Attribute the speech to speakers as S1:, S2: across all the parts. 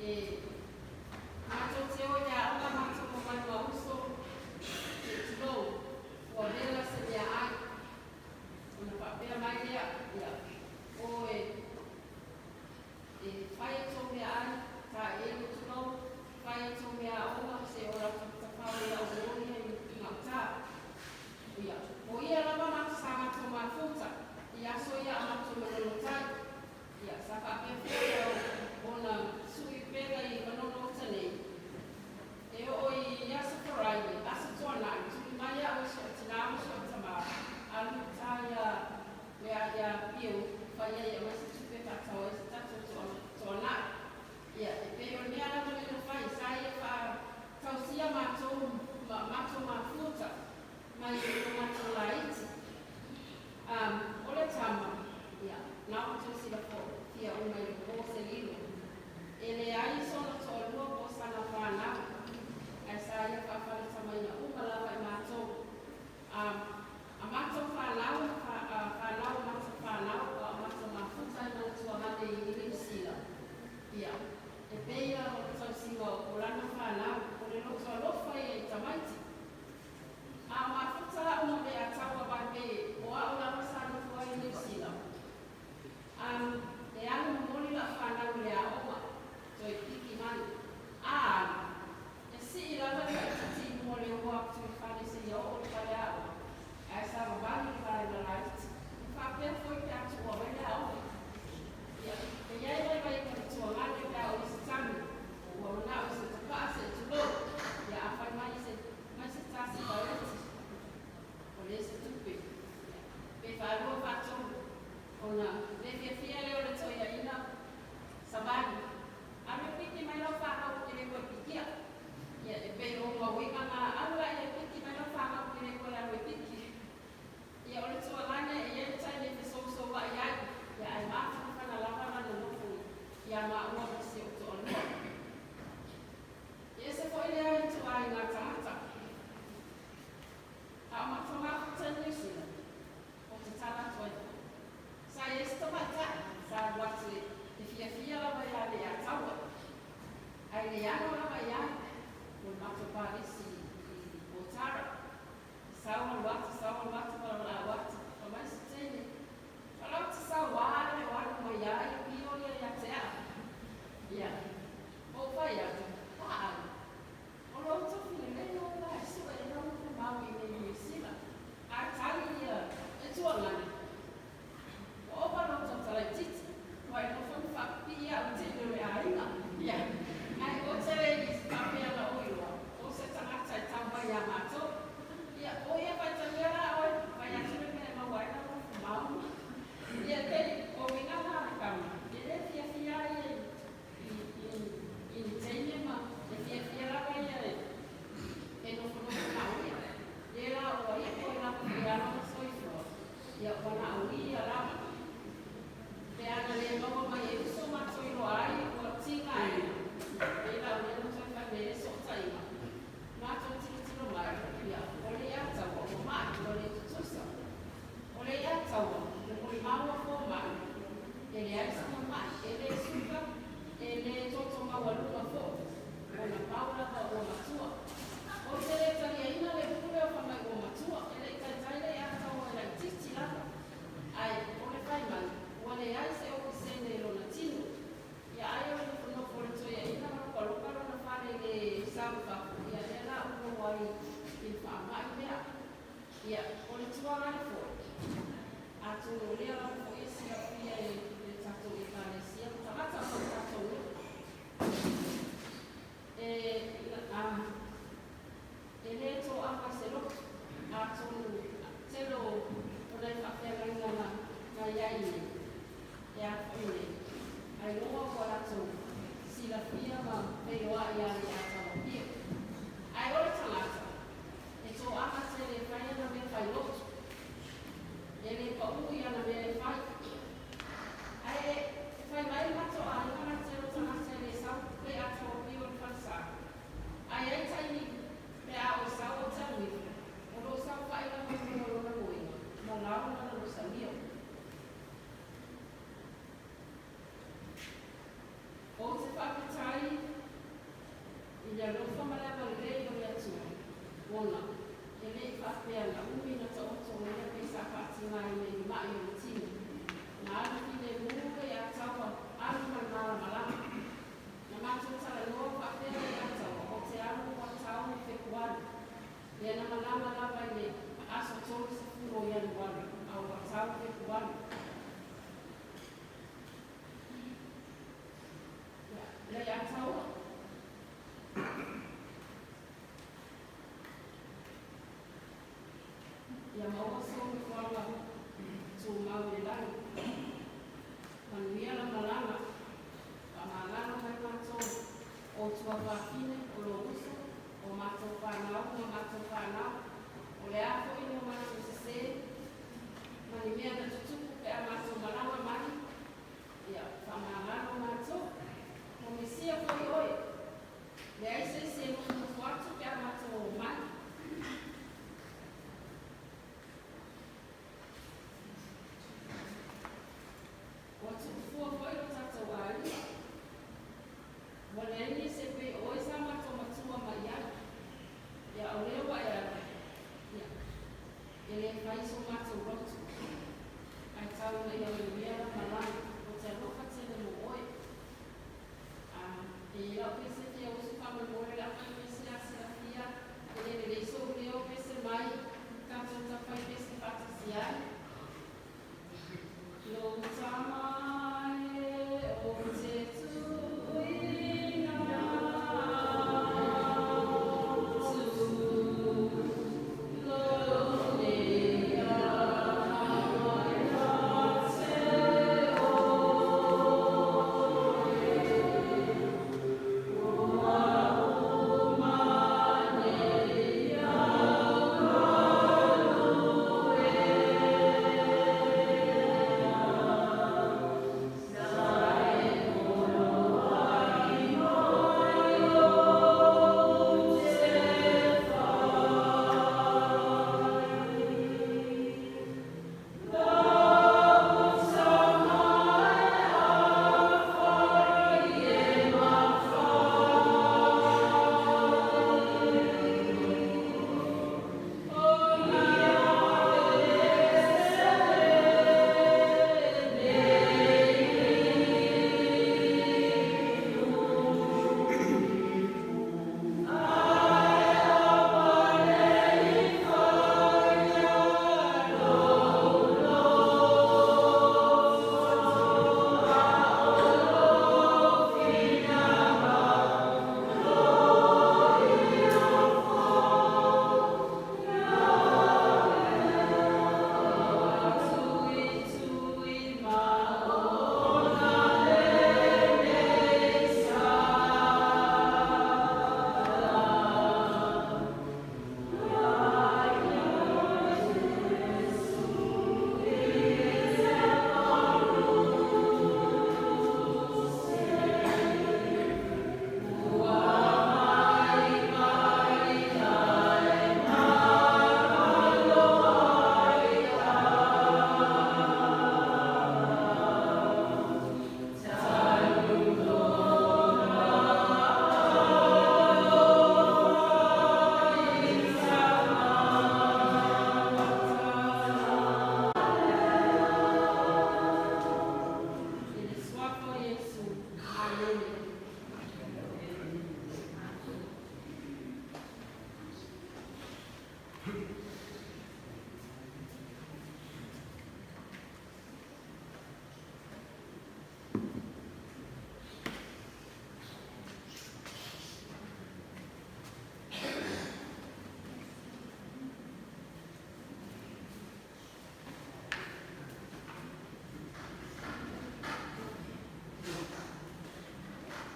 S1: E matou te o i le aoga matou omai ma uso, se i tulou, ua vela se meaai. Ona faapea mai lea, Ia, o e, e fai a outou meaai, taeele, tulou, fai a outou meaaoga, se o latou tafao i lau o ia i gauta. Ia, o ia lava matou sa matou mafuta i aso ia a matou manono tai. Ia, sa faapea foi ona sui upega i Manono uta nei. E oo i Aso Faraile, Aso Toonai, tuli mai au e so'u tinā ma so'u tamā, alu i uta ia lea ia Bill, fai ai e aumai se tupe e faatau ai se tatou toanai. Ia, e pei o le mea lava lea na fai, sa ia faatausia matou ma matou mafuta mai i lo matou laiti. O le tama, ia, na outou silafia uma i le po se lilo. E leai sona toalua po o sana fanau, ae sa ia faafaletamaina uma lava e matou. A matou fanau, fanau a matou fanau, a o matou mafuta ai ma le tuagane i Niu Sila. Ia, e pei lava o le tausiga o lana fanau, o le loto alofa ia i tamaiti. A mafuta au ma mea taua vai pe o au lava sa nofo ai i Niu Sila. E alu momoli lau fanau i le aoga, toe piki mai. A alu, e sii lava le laitiiti i luga o le ua atu i fale seia oo i le fale aoga, ae savavali le vaega laiti. E faapea foi pe a tuua mai le aoga. Ia, e i ai vaivaiga o le tuagane pe a oo i se tami, ua manao i se tapaa se i tulou, ia a fai mai se mai se tasi vaileti, ua leai se tupe, pe faalua faatolu, ona le fiafia lea o le toeaina savali. Alu e piki mai lau fanau ou te le toe pikia. Ia, e pei o mauiga na, alu laia e piki mai lau fanau ou te le toe alu e piki. Ia, o le tualane e i ai le taimi e fesousoua'i ai, ia ae mafanafana lava lana nofo iā māua ma si ou toalua. E ese foi lea ituaiga tagata. A o matou mafuta i Niu Sila, ou te tala atu ai foi. Sa i ai se tamaitai, sa alu atu e fiafia lava iā le iā taua. Ae le ano lava i ai, o le matou palisi i Otara. Sau alu atu, sau alu atu, valaau atu, fai mai se teine, Falau te sau ā le o alu mai ia ia pio ia ia te au. Ia, ou fai atu, Paau, o lou tofi lelei oe la e sue e lau noho mau i nei Niu Sila, ae tali ia e tuagane. Ua ova lou tautalaititi, ua e nofo ma faapipii au i teine o le aiga. Ia, ae o te le i faapea na ou iloa, o se tagata e tau mai iā matou. Ia, o ia faitalia la oe, fai atu le mea e maua ai lau nofo mau. Ia, pei o uiga na a le kama, e le fiafia ai ia i ni teine ma e fiafia lava ia e nofonofo mau ia. Le la ua ipo i lalo i lana soifua, ia ua naʻauia lava. Pe ana le maua mai e uso matou iloa ai ua tigaina, pei la o lea na toe fai mai ai le sootaiga. Matou tilotilo mai, ia, o le Ataua ua maʻi, ua le tutusa. O le Ataua, ua molimau a fomai, e leai sana maʻi, e le suka, e le toto maualuga foi, ona pau lava ua matua. Ou te le taliaina le pule o fai mai ua matua, e le i taitai le Ataua e laitiiti lava. Ae, o le fai mai, ua leai se okisene i lona tino. Ia ai o le nofonofo o le toeaina ma lopalopa lona fale i le sau i fafo, ia lea la ua oo ai i le faamai lea. Ia, o le tuagane foi, atonu o lea lava foi e silafia e le tatou Ekalesia ma tagata uma o le tatou nuu. faapea na umi na taoto ia pei sa faatigaina i ma'i o le tino. Na alu filemu le iā Taua, alu ma le malamalama. Na matou talanoa faapea le iā Taua, ou te alu ua tau i Fepuari. Ia na malama lava i le aso 30 o Ianuari, a ua tau Fepuari. Ia, le iā Taua. Ia maua sou nofoaga tumau i le lagi. Manuia lau malaga. Faamagalo mai matou, o tuafafine, o lou uso, o matou fanau ma matou fanau. O le a foi ni o matou sesē ma ni mea na tutupu pe a matou malaga mai, ia faamagalo matou. Ua misia foi oe. Leai se isi e nofonofo atu pe a matou omai. Ua tuufua foi lo tatou aiga. Ua leai nisi e pei o oe sa matou matua mai ai. Ia, o lea ua e alu, ia, e le fai so matou loto. Ae tau ina ia manuia lau malaga, ou te alofa tele mo oe. A, e i ai lau pese fia usu faamolemole le afai pese a silafia e le lelei sou leo pese mai tatou tafai pese faatasi ai. Lou tama e ou te tuuina atu lou nei agaga ia te oe. Ua uma nei au galuega sa e poloai mai ou te fai. Lau tama e Alfa ie ma Fai. O na Tuitui ma ona lenei sa. I le Suafa o Iesu. Amene.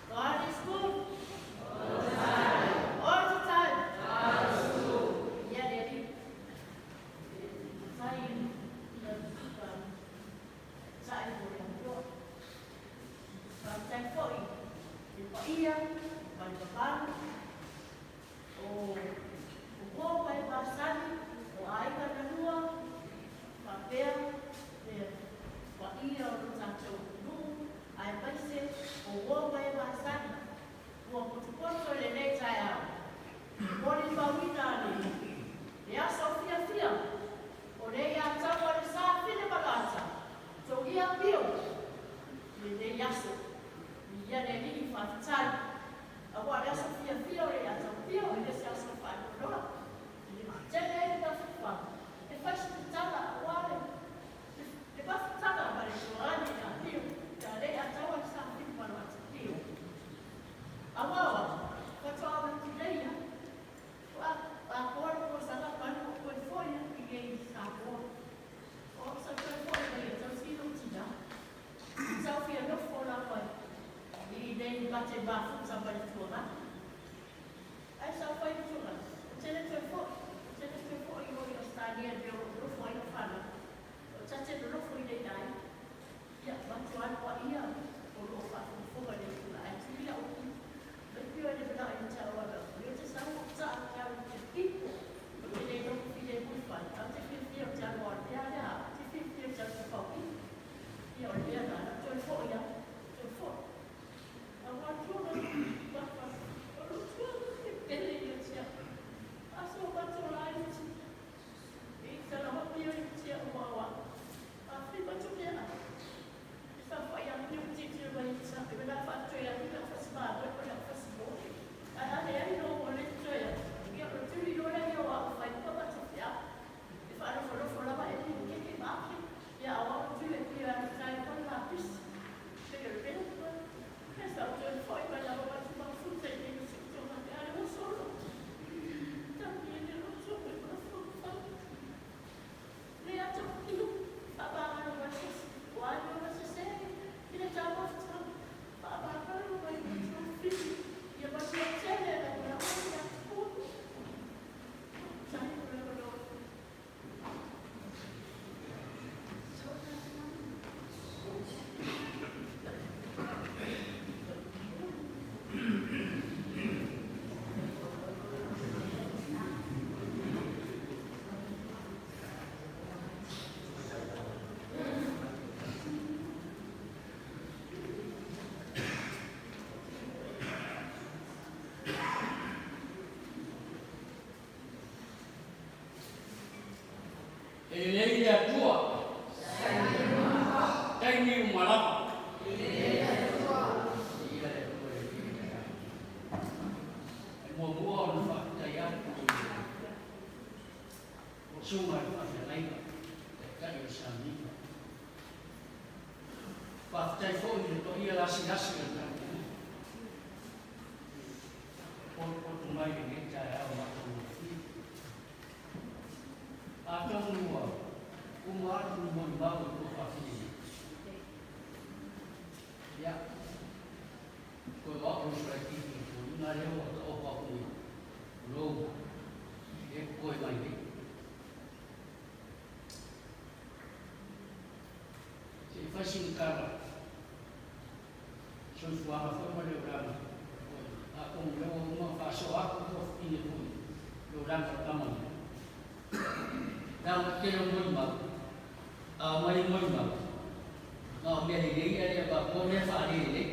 S2: God is good. All the time. All the time. God is good. Ia le Alii. Faafetai i lau Susuga Taitai mo le avanoa. Faafetai foi i le paia ma le mamalu o uo ma e masani o aiga na lua faapea le paia o lo tatou atunuu aemaise o uo ma e masani ua potopoto i lenei taeao e molimauina le aso fiafia. i Apia i lenei aso. Viia le Alii, faafetai. Aua o le aso fiafia o le Atapio, e le o se aso faanoanoa. E le tele ai le mafaufau e fai se tatala aua le le mafutaga ma le tuaani i Apia, pe a le ataua le safili ma lo Atapio. Aua o au, faatoa ou atu nei lava, atoa le tausaga talu ou toe foi atu i inei i Samoa. O au sa toe foi mai e tausi lou tina. Sa ou fia nofo lava i inei ma te mafuta ma le tuagana. Ae sa ou fai i le tuagana, ou te le toe foi, ou te le toe foi i o i Ausetalia i le mea o lo o nofo ai lau fanau. Ou ta te nonofo i inei i aiga. Ia, matua aloaia o lo o faafogafoga i le tulaga ae tuli lau pito. Mai pei e le manao ia te au ana, o lea ou te sau ou taa te au i te people. Ou te le nofo filemu i fale, ae ou te fiafia ou te alu ao le mea lea, ou te fiafia ou te alu e fau i. Ia, o le mea lena, na ou toe foi lava, toe foi. A ua atu na papa, o lou tuaga e pele ia te au. A so matou laiti.
S3: E lelei le Atua. Taimi uma lava. Viia le Atua i lenei taeao. E muamua ona faafetai atu i le Susuga i le Faafeagaiga, Taitai o le Samiva. Faafetai foi i le paia lasilasi o le tatou nuu. Potopoto mai i lenei taeao matagofie. Atonu ua uma atu le molimau i tua faafilemu. Ia, toe o au uso laitiiti i foliga lea ua taoto atu nei, tulou, e totoe mai nei. Se i fai sina tala, soifuaga foi ma le olaga, atonu lea ua uma ona faasoa atu tuafafine foi le olaga o le tama nei. Leaga o le tele o molimau, a aumai le molimau, na o mea lelei ae le avatoa mea faalelelei.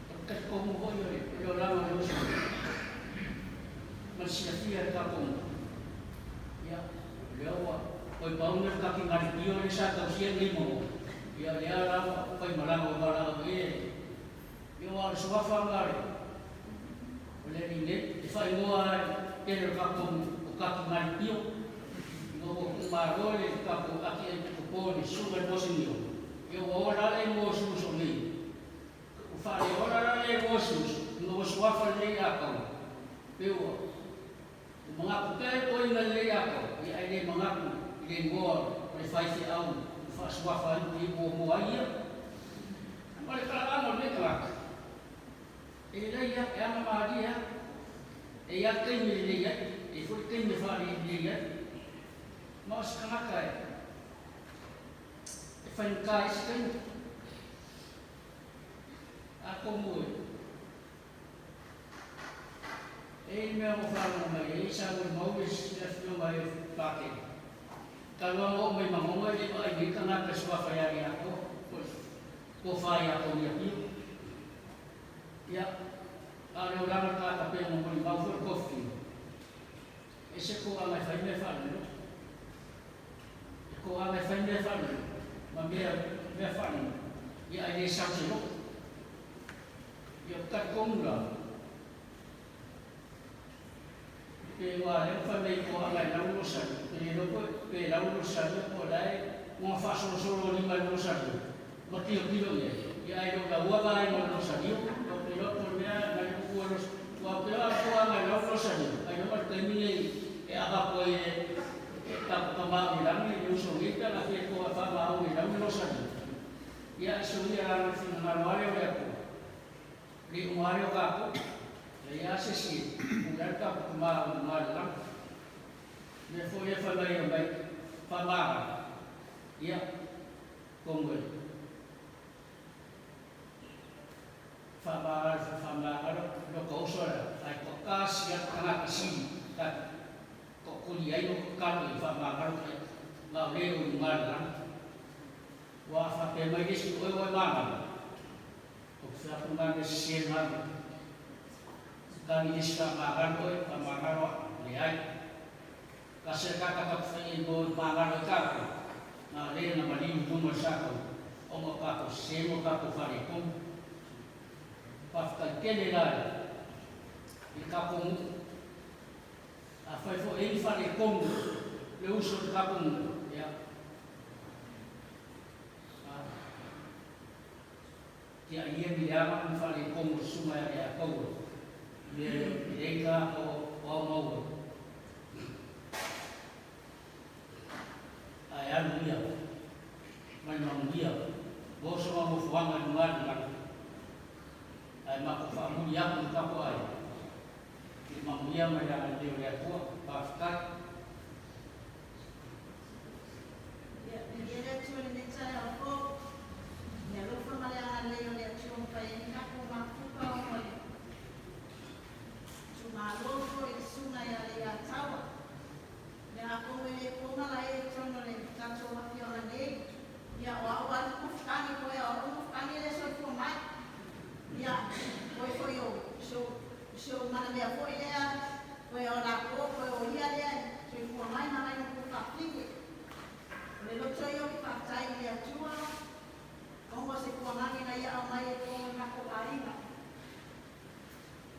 S3: O le talitonu foi o le olaga o le uso nei, ma le silafia e le tatou nuu, ia, o lea ua toe pau le kaki galipio lea sa tausia nei mauga, ia lea la ua faimalaga ua valaau i ai le, ia aua o le suafa lena o le alii nei, e faaigoa lava e le tele o le tatou nuu o kaki galipio, ina ua tuumalo le tatou ati ai potopo i le susuga i le Mosenio, ia ua ola lava le Mosuusu nei. Ua faaleola la le Mosuusu ina ua suafa lelei Atonu, pei ua Ua manatu pea le toeaina lelei atoa, ia ae le manatu i le igoa o le faifeau ua faasuafa ai ua muamua ai ia. Ma le talaaga o lenei tagata, e lelei lava, e aga malie lava. E i ai lava le taimi e lelei ai, e i ai foi le taimi e faalelelei ai. Ma o se tagata e faigata ai se taimi. Atonu e. E i ai le mea ua faalogo mai ai sa molimau le afioga ia Pakele. Talu lava ona oo mai Manono e le vaai nei tagata suafa ia ia atoa po o le tofa ia Tony Apia. Ia, a o le olaga o le tagata pei ona molimau foi le toafilemu, e ese toaga e fai mea faaleloloa. E toaga e fai. mea faanono ma mea mea faanono, ia ae le sau se lo'o. Ia ou talitonu la, pe ua lea ua fai mai ko aga e lau losali, pe le iloa foi pe lau losali po o la e ua faasolosolo lima i le losalio ma tilotilo i ai, ia ae le o laua vaega o le losalio. Ou te iloa po o le mea na le tuua e los aua ou te iloa a tuu aga e lau le losalio, ailoga i le taimi nei e avatu ai e e tatou tama o i lagi le uso nei pe ana fia toa faamaoni e lau le losalio. Ia e suia la le finagalo lava lea o le Atua, le iuga lava lea o tatou, leai lava se isi e pule ai le tatou tama o i luga i le lagi. O le mea foi lea e fai mai e aumai faamagalo, ia, atonu e faamagalo faamagalo lota uso le ae toatasi lava le tagata sili ta toatuli ai ma tatalo i faamagalo ia, ma o le o i luga i le lagi. Ua faapea mai le isi, O oe ua e magalo? Ou te fai atu, Na mea sese lena mea. Tagi le isi, Faamagalo oe, faamagalo au. Leai. Tasi a tagata tatou te fai mo i magalo ai tatou, na o le na maliu i luma o le sakau, ona o tatou sese ma o tatou faaletonu. Faafetai tele la i le tatou nuu. Afai foi e i ai ni faaletonu le uso i le tatou nuu, ia, Tiai ia ni leaga ma ni faaletonu o le susuga ia Leataua i mea e lelei tagata o ao maua ae alu ia ma le manuia mo sona nofoaga i luga i le lagi ae matou faamuli atu i tatou aiga i le manuia ma le agalelei o le Atua. Faafetai.
S2: Ia, viia le Atua i lenei taeao fou. I le alofa ma le agalelei o le Atua ua mafai ai ona tatou mafuta ona o le itumalo foi i le Susuga ia Leiataua. Ia atonu e le po malae i totonu o le tatou afioaga nei, ia o au lava le mofutagi koe o au mofutagi e le soifua mai. Ia, koe foi o si ou si ou manamea foi lea, koe o latou, koe o ia lea e soifua mai ma nai o faafine. O le loto ia o ke faafetai i le Atua, ona o se tuanage na ia aumai e totonu o le matou aiga.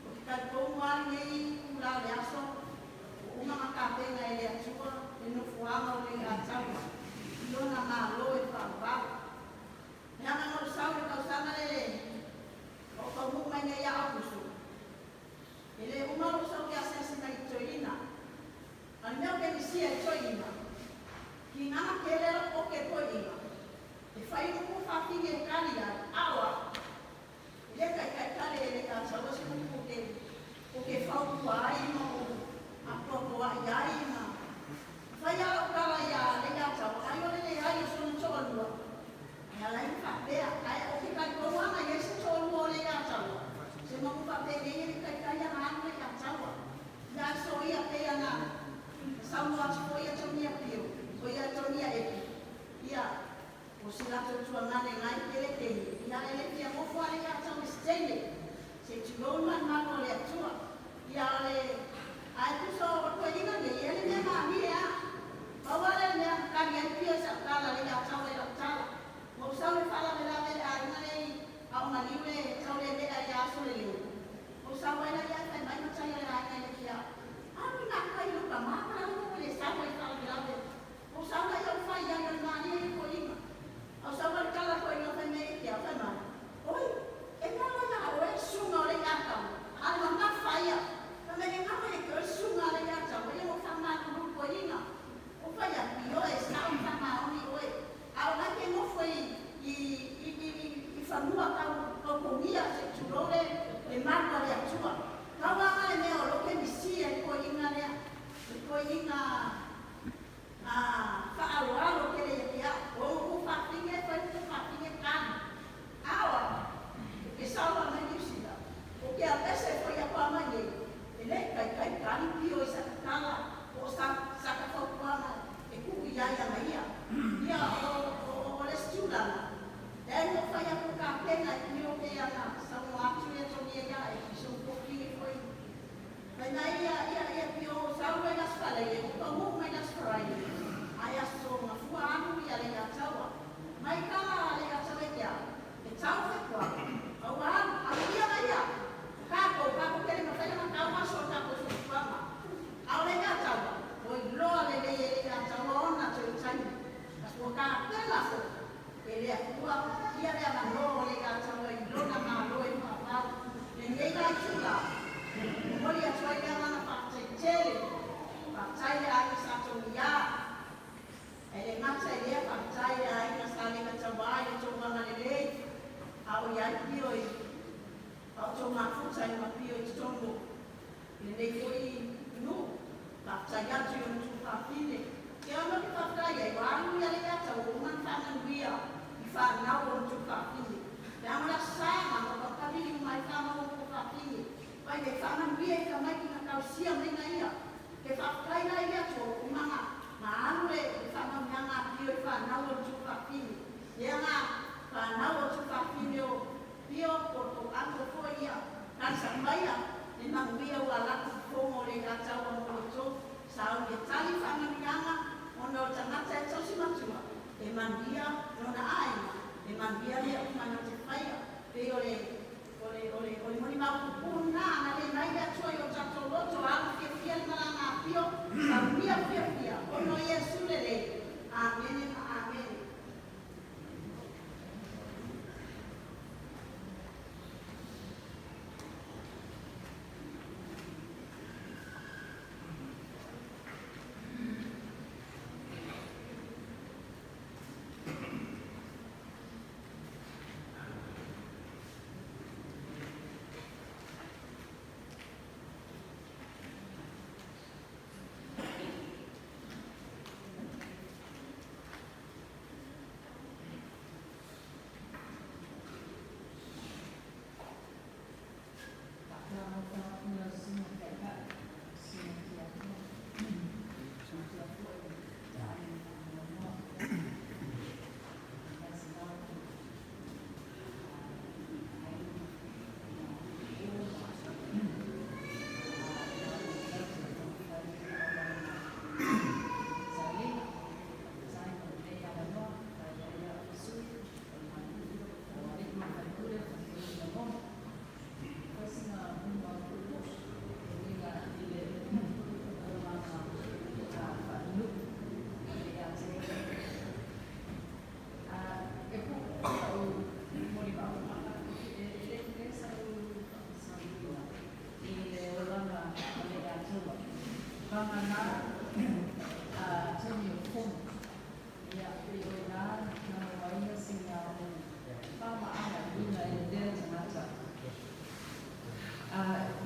S2: Ou te talitonu lava lenei itula o le aso, ua uma ona tapena e le Atua le nofoaga o Leiataua i Lona Malo e faavavau. Leaga na ou sau i le tausaga lele na ou taunuu mai nei ia Aokuso, e le uma lou sau ke asiasi mai i Toeaina. A o le mea ou te misia i Toeaina, kigana tele lau oke Toeaina, e fai upu faafine e tali ai, a o au, E le taitaitale e le tasaua se upu ou te fautua ai ma ou apoapoai ai ma fai lava lau tala ia Leiataua, ai o le leai o sona toalua e ala ai ona faapea. Ae o ke talitonu lava na i ai se toalua o Leiataua, se manu faapenei e le taitai ana alu Leiataua. Ia soia pei ana saunoa atu foi ia Tonia Pio, o ia Tonia Epi, ia O si latou tuagane nai Keleteni, ia e le fia nofo ale ia tau i se teine, se i tulou le malumalu o le Atua. Ia o le ae tusa o toeaina nei, ia le mea malie a. Pau a lea le mea na tali ai pia i sau tala le ia tau ai lau tala. Ua ou sau i le faalavelave i le aiga lea i a o maliu le tau le lea ia aso lelei. Ua ou sau ai la ia e fai mai matai o le aiga i le fia alu i gakai i lou tama ma la ua le sau ai i faalavelave. O sau la ia o fai ai o le malie ia toeaina. A o sau a le tala toeaina fai mai e te au fai mai, Oi, e mea loa ia oe le susuga o le Iataua, a le mamafa ia. Fai mai, E galo ia te oe le susuga a le Iataua ia ua faamalulu toeaina. O fai atu, Ioe, sao ma faamaoni oe. A o la e te nofo i, i, i, i, i, i fanua tau, tau togia, se i tulou le, le malu a le Atua. Pau lava le mea o lo ke misia i le Atua ia le avanoa o le Ataua i lona Malo e faavavau. Lenei la itula, e momoli atu ai le agaga faafetai tele, faafetai i le aiga Sa Togia, e le gata i lea, faafetai i le aiga Sa Leimatauā i le tou agalelei a o i ai pio i a o outou mafuta i ma pio i totonu i lenei foi nuu. Faafetai atu i ona tuafafine. Ia ona ou te faafetai ai, ua alu ia le ata ua uma ona faamanuia i fanau o ona tuafafine. Leaga o le Aso Sa na ona uma ai fanau o ona tuafafine. Mai le faamanuia i tamaiti na tausia mai na ia. Te faafetai la i le Atua ua uma na alu le faamanuiaga a Pio i fanau o ona tuafafine. Lea na fanau o tuafafine o Pio po o uncle foi ia. Talosaga maia le manuia ua alu atu i fofoga o le Alataua mo outou. Sauni e tali faamanuiaga ona o le tagata e tausi matua e manuia lona aiga, e manuia mea uma na te faia. Pei o le o le o le o le molimau puupuu lena, agalelei mai le Atua i o tatou loto, alu fiafia le malaga a Pio, saunia fiafia, ona o Iesu lelei. Amene ma amene.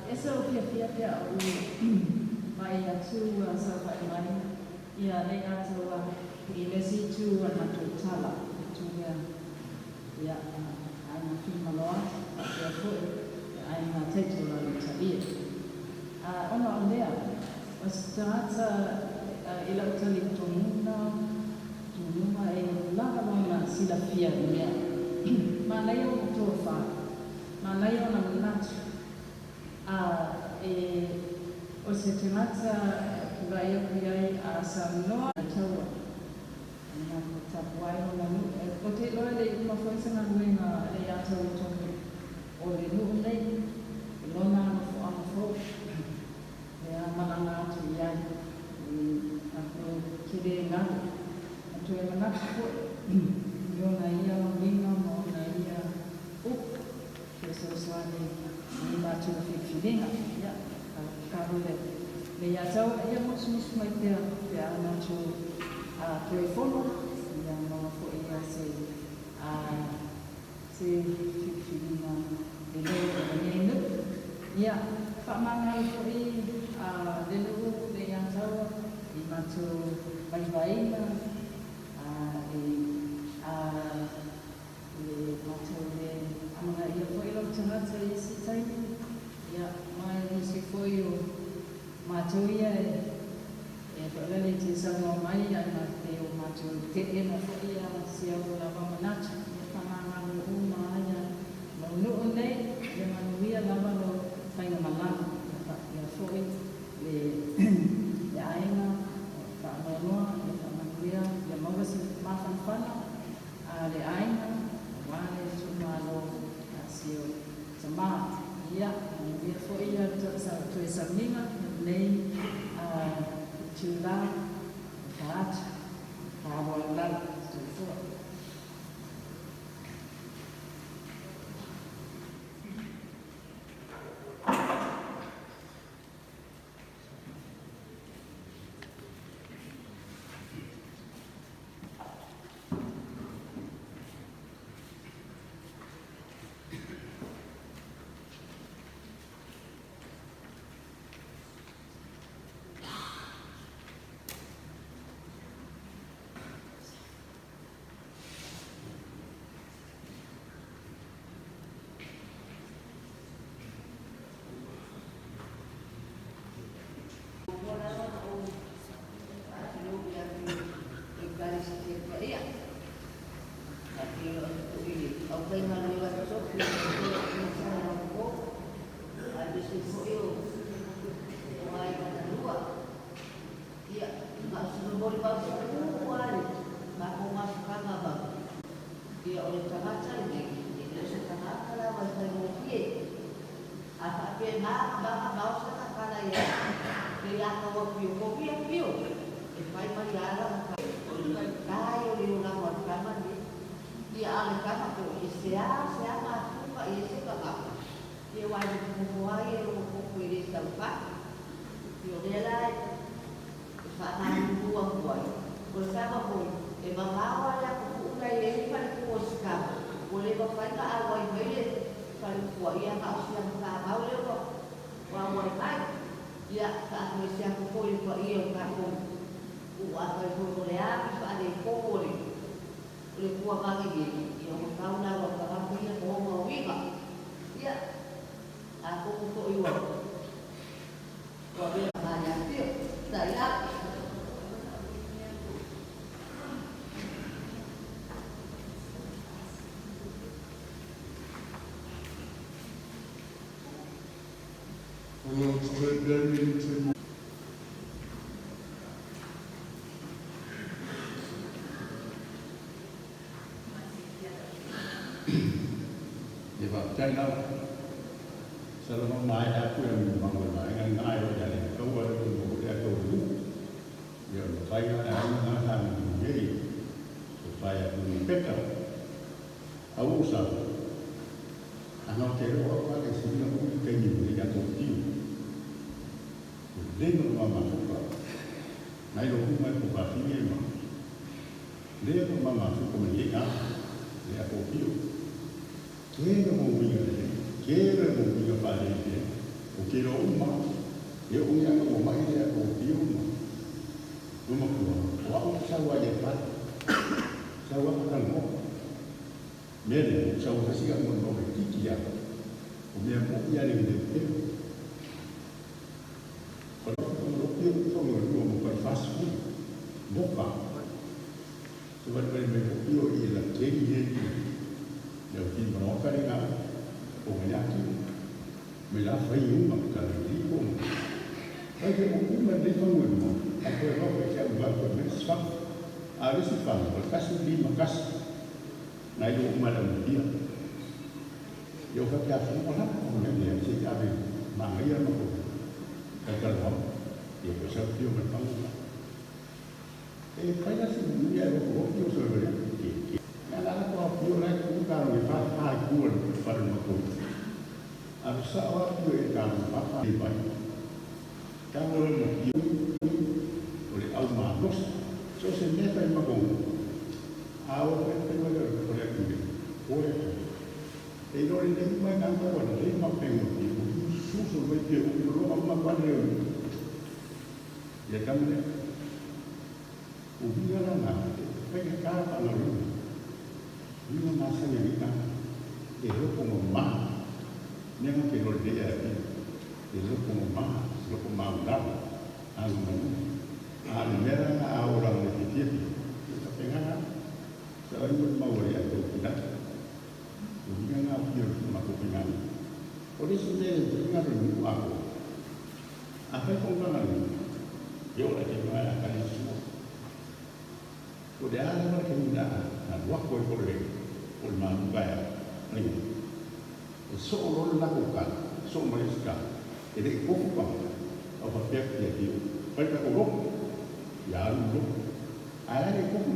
S4: E sa ou fiafia pe a ou vaai atu ua saofai mai ia Leiataua i le isi itu o le matou tala, le itu lea, ia, Aiga Tuimaloa faapea foi le Aiga Taitola i Italia. Ona o lea, o se tagata i lau talitonuga, tunuga e lava lona silafia i mea. Manaia ona tofa, manaia ona manatu, A e o se tagata e tulai aku i ai a saunoa. Taua, e matou tapuai lona nuu. Ou te iloa e le i uma foi se galuega a le ia Taua tonu o le nuu nei i lona nofoaga fou lea malaga atu i ai i matou tele galu. Ma toe manatu foi i ona ia uiga ma ona ia upu. Fesoasoani i matou filifiliga. Ia, tatalo le le ia tau, ia musumusu mai pea pe a matou toe fono, ia maua foi ia se se filifiliga lelei o lenei nuu. Ia, faamagalo foi le nuu le ia tau i matou vaivaiga i E matou le amanaia foi lou tagata i isi taimi, ia, ma e nisi foi o matou ia e toalele te saunoa mai ai ma te o matou teena foi ia si au lava manatu, ia faamagalo uma ia lou nuu nei, ia manuia lava lou faigamalaga, ia faapea foi le le aiga o faanoanoa, ia faamanuia, ia maua se mafanafana. A le aiga, aua le itumalo a si ou tama. Ia, manuia foi ia toe sauniga lenei itula o ta atu. Faaaloalo lava. Soifua.
S2: e ai. Le la ka wa pio ko pio pio. E fai mai ala ka. O le kai o le olaga o le tama lenei. Ia a le tama ko e se a matuka e se ka ka. Ia wa le mo ai e lo ko ko e le sau fa. Ia o lea la e faamalulu atu ai. O le tama foi, e mamao lava le atupu'u la e i ai le faletua o si tama, ua le mafai ona auai mai le faletua, ia na o si ana fanau lea ua auai mai. Ia, faatoese atu foi i le paia o le tatou nuu, afai foi o le a ni faaletonu o le o le tuavaga nei, ia ua tau ona alu a tagata ia ma ona uiga. Ia, atonu foi ua ua avea ma ia Pio. Taʻi
S5: Ia faafetai lava. Masalo na maea atu ia mago le vaega lena ae oo ia le taua le mo le atu o le nuu. Ia o le mafai la le aiga na sa nuu nei. O fai atu ni peka. Au o sa. Ana o te roa o le sina o i taimi o le ia tō tiu. O le no ma mafuka. Nai lo uma e ko whawhine e ma. Lea ko ma mafuka mai e ngā. Lea ko pio. Ke no mo winga le. Ke le mo winga whare le. O ke ro uma. E o ia o mai lea ko pio ma. Uma kua. O au sa wa ye whare. Sa wa ka mo. Mea le sa wa kasi mo no e tiki ya. O mea mo ia le le te. Ko lo pio ko mo lo mo pa fast food. Moka. Se wale wale me pio i la keri he i. Le o ki mo ka le nga. O me yaki. Me la fai uma ka le li ko. Ai ke o uma le fa mo. A ko ro ko ke u ko me sfa. A le si fa o kasi li ma kasi. Nai lo uma la mo dia. Yo fa ke a fa mo la ko me le se ka ve ma ngai ma ko. Ka ka lo. Ye ko sa pio me pa mo. E fai la si ni a lo ko pio so le ke ke. Na la ko pio la ku ka ro fa fa ku fa no ko. A lo sa wa pio e ka no fa fa i pai. Ka mo mo pio o le au ma nos. So se me fa ma ko. A o fe fe ma ko le ku. O le ko. E no le nei mai ka ko le ma pe mo pio. Su so me pio ko ro ma pa le. Ia ka me o vinga la na pe ka ka pa na ru. Vinga ma sa ni ka. E ro ko mo ma. Ne ma ke ro le ya pi. E ro ko mo ma, ro ko ma unda. A lo mo. A le mera na a ora le ti ti. Ka pe nga. Sa ai mo ma o le a to ki na. O vinga na pi ro ma ko pe nga. O le si ne vinga ro ni a ko. A fe ko nga ni. Yo la ke nga ka le su. O le ala ma ke ni na na wa ko ko le o le ma ka ya. Ni. E so o la ko ka, so mo le ska. E le ko ko pa. O fa pe ya ti. Pa ka ko ro. Ya lu ro. A la le ko ko.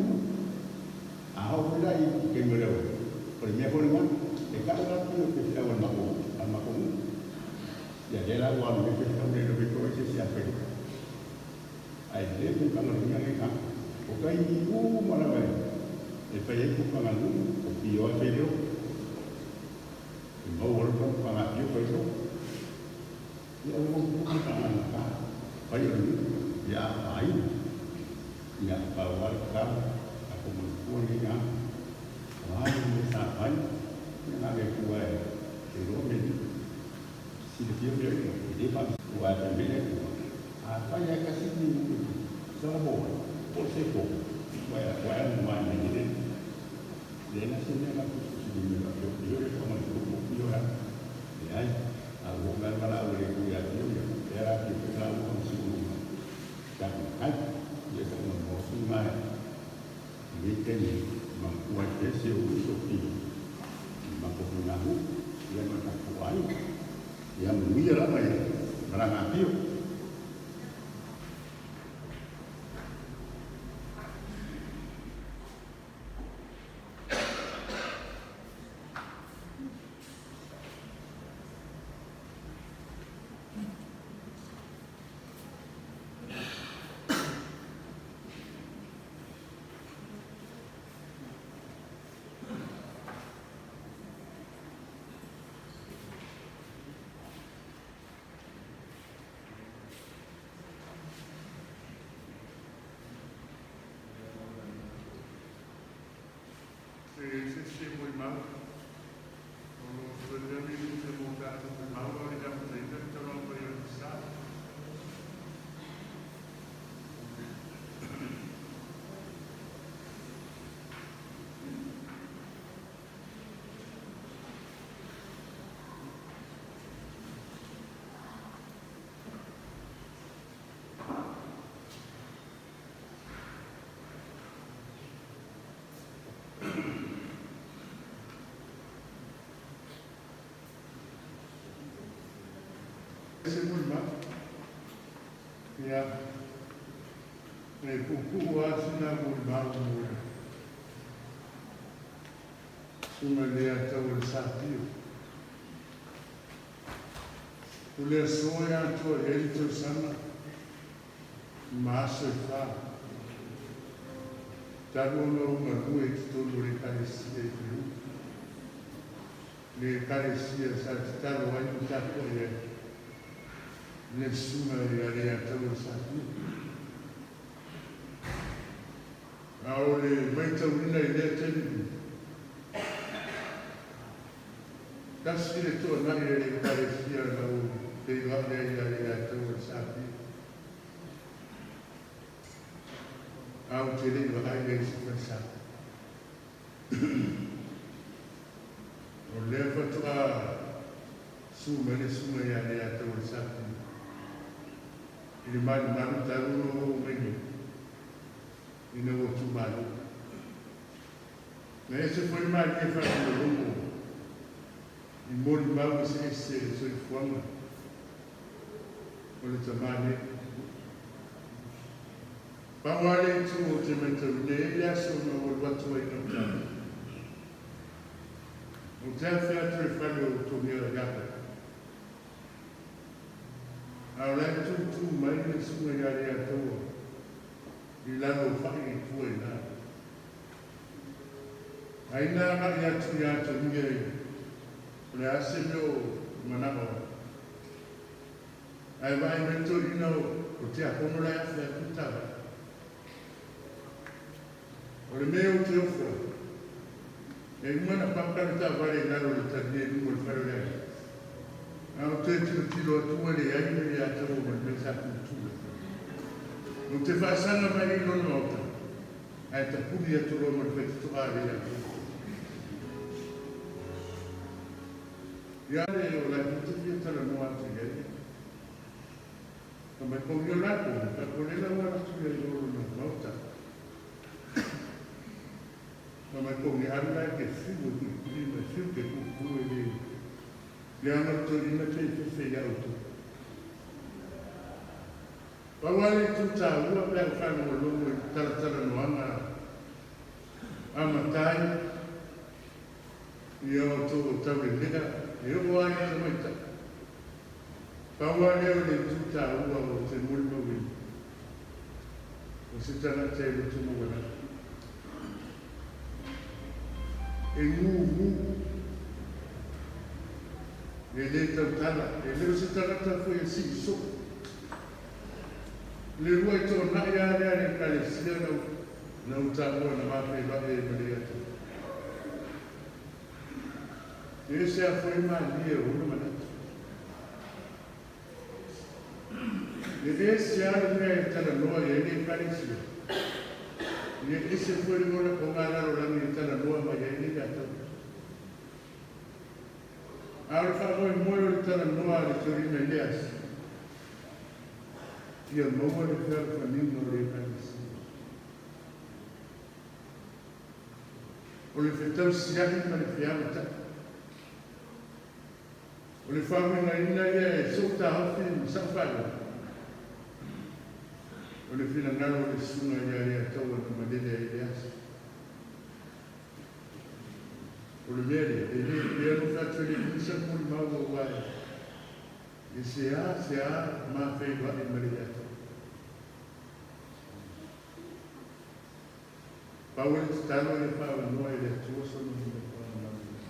S5: A o la i ke mo le o. O le me ko le ma. E ka la ti o ke o ma ko, a ma ko. Ya le la wa le ke o le lo ko se se a fe. Ai le ko ka no ni ka. O kai ni u ma la ve. E fa ye ko ka lu o pi o fe lo. E mo o lo ka nga pi o fe lo. Ia o mo ka ka na ka. Fa ye lu ya ai. Ya pa wa ka a ko mo ko ni nga. Wa ni sa ai. Ya na le ku e. E ro me ni. Si le fio le e le fa wa ta me le ku. A fa ya ka si ni mu. Sa la bo. Po se ko. Wa ya wa ya ma ni ni. Le na se ne na ku si ni me yo yo le ko ma ko ko yo ya. E ai a wo me ma la le ku ya yo ya. Era ki ku la wo si ku. Ta ku ai. Ye sa mo mo si ma. Ni te ni ma ku wa te se u so pi. Ma ko ku na hu. Ya ma ta ku ai. Ya mu ya la ma ya. Ma la nga pio.
S6: E se se mo i mau. O lo tole ni se mo tatou mo i mau o le amataina le taloa mai o le sa. Se mo i mau. Ia, e puupuu lava sina molimau mo le susuga i le Atau o le Sapio. O le aso e atoa i ai le tausaga ma aso e 4 talu ona ou galue i totonu o le Ekalesia i Felupe, le Ekalesia sa tatalo ai ma tapuai ai le susuga ia le Atau o le Sapio. A o le matauina i lea taimi, tasi le toanai a le Ekalesia na ou feiloai ai ia le Atau o le Sapio, a ou te le i vaai ai i se falesa. O lea faatoa susu mai le susuga ia le Atau o le Sapio i le malumalu talu ona ou oo mai nei ina ua tumalo. Na ese foi le malie faalogologo i molimau eseese i le soifuaga o le tamā nei. Pau lava le itu ou te matauina e i ai le aso na ou alu atu ai i gauta, ou te afe atu i le fale o Tomea Iaka, a o la e tūtū mai le susuga ia Leiataua i lalo o fa'i i tua i ina. A ina agai atu ia Tonia i o le a se mea o mana'o ai, ae vaai mai le toeaina o tiakono la e afe atu le taavale. O le mea ou te ofo ai, e uma ona paka le taavale i lalo o le talia i luma o le fale o le aiga, a ou toe tilotilo atu ua leai le Leiataua ma le mea sa tutu ai. Ou te faasaga mai i lona maota, ae tapuni atu loa ma le faitotoa a Leiataua. Ia le o la e te fia talanoa atu i ai. Ka mai pogi o lakou, ka kole la ua atu ia i lona maota. Ka mai pogi alu la e ke fiu e kulikuli ma e fiu ke kuku e le leaga o le toeaina pe i fefe ia outou. Pau lava le itu taua pe a ou faalogologo i talatalanoaga a matai ia outou o taulelea e oo lava i tamaitai. Pau lava lea o le itu taua ou te molimauina, o se tagata e loto maualalo, e gugu, e lē tautala, e le o se tagata foi e sii soo. Le uluai toanai lava lea a le Ekalesia na ou taua na ma feiloai ai ma le Atua. E ese lava foi le malie o ona manatu. E ese lava le mea e talanoa i ai le Ekalesia, ia ese foi le ogalalolagi e talanoa mai ai le Atua. A o le faamoemoe o le talanoa a le toeaina i lea aso, ia maua le fealofaniga o le Ekalesia. O le fetausia'i ma le fealata'i. O le faauigaina ia e so'u taofi ma sa'u faaloalo, o le finagalo o le susuga ia Leiataua na malele ai i le aso. O le mea lea, e le pei ona ou fai atu e le umi sa'u molimau aua e seā seā ma feiloai ma Leiataua. Pau o le tatalo ia faaaunoa e le Atua sona nofoaga malolosi.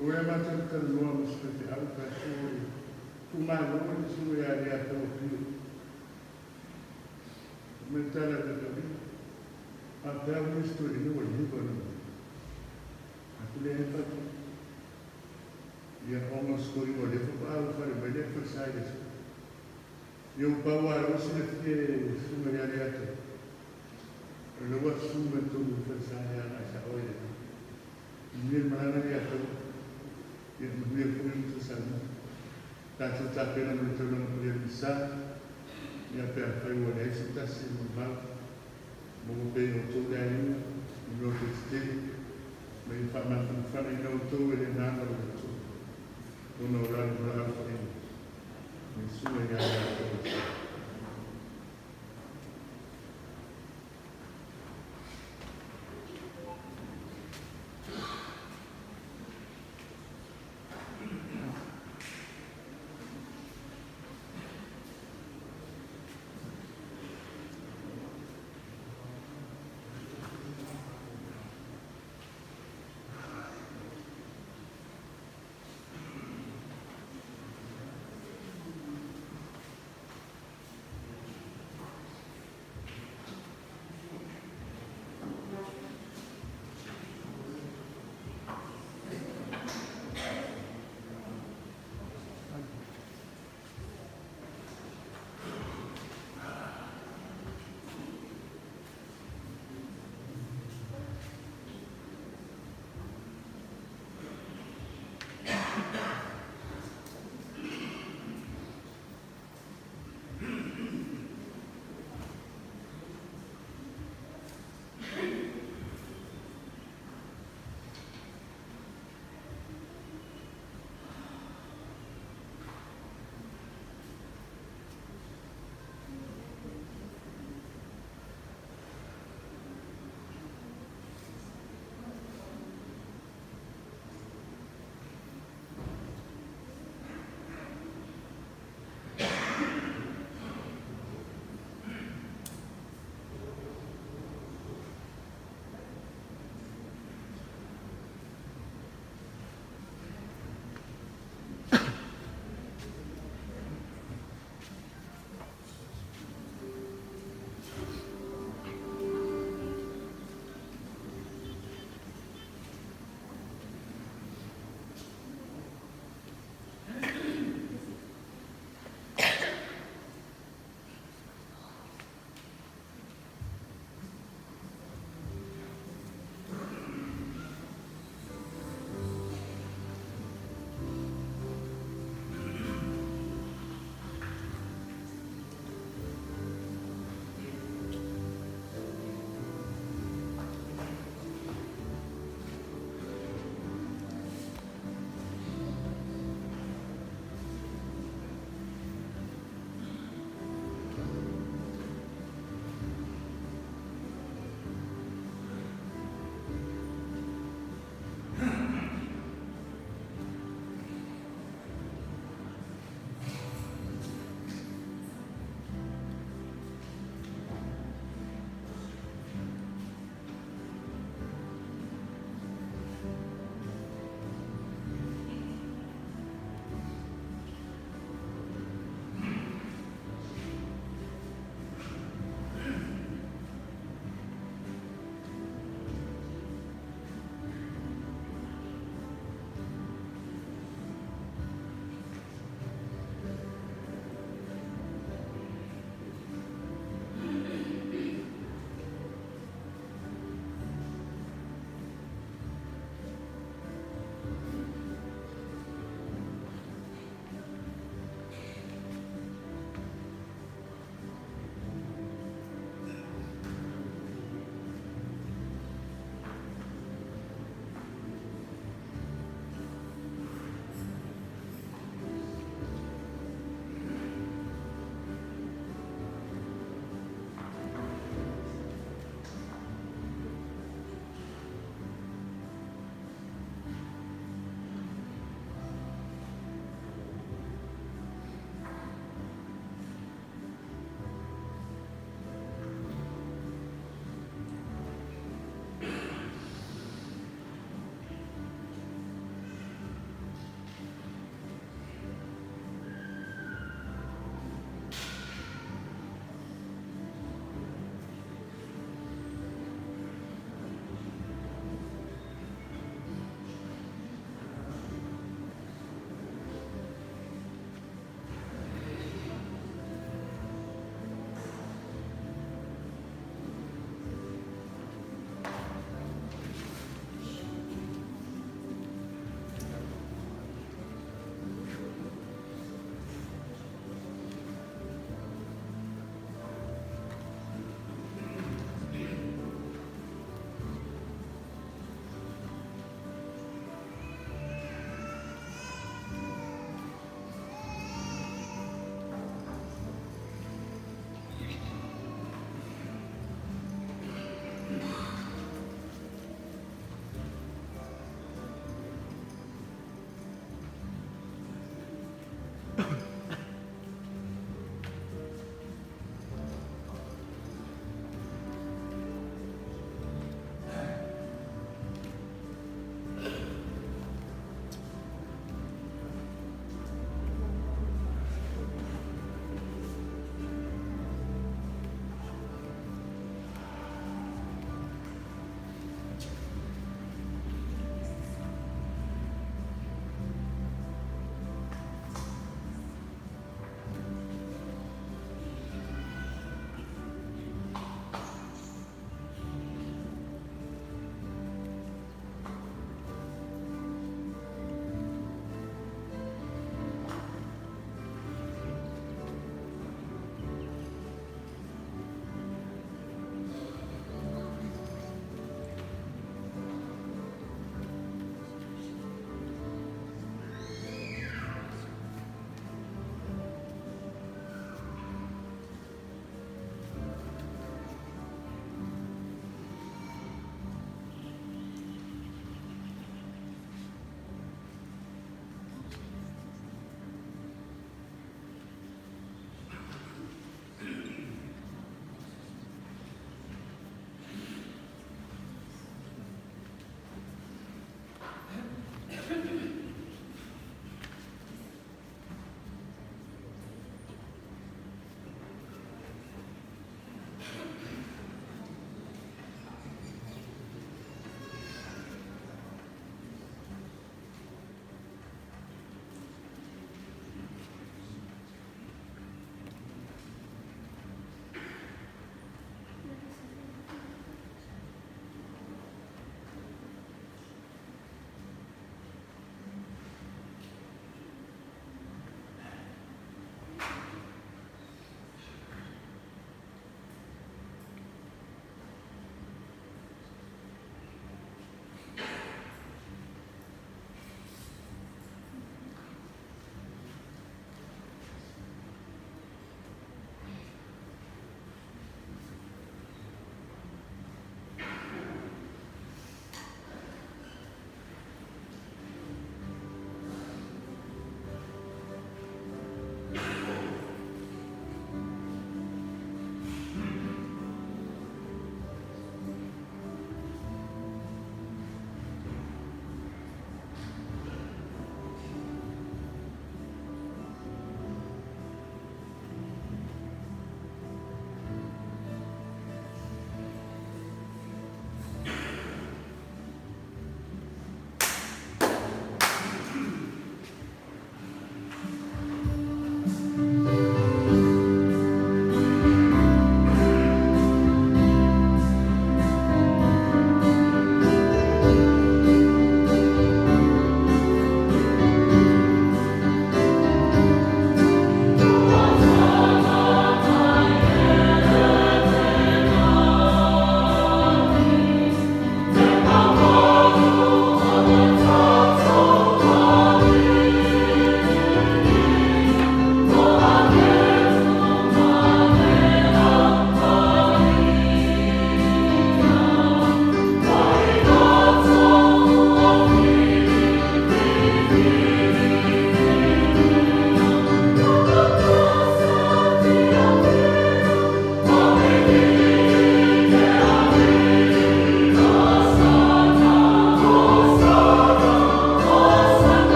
S6: O ea matou talanoa ma si faifeau pe a sua le tuumalo le susuga ia Leiataua Pio. Fai mai le tala a le faifeau, Faapea ua isi toeaiina ua leva ona atu lea e fatu. Ia, ona o si toeaina o lea faatoa ulufale mai lea falesa i le aso. Ia ua pau lava lea ua silafia e le susuga ia Leato, o lea ua susu mai totonu o le falesa e agai sao ai i le Manuia le malaga Leato, ia manuia foi le tausaga. Tatou tapena mo le taulaga paia o le Misa, ia pe afai ua leai se tasi e mamao, maua pea i outou le aiga, ma mea o tetele, ma ia faamafanafanaina outou e le agaga o le Atua, ona o lana valaau paia, ma le susuga ia Leato.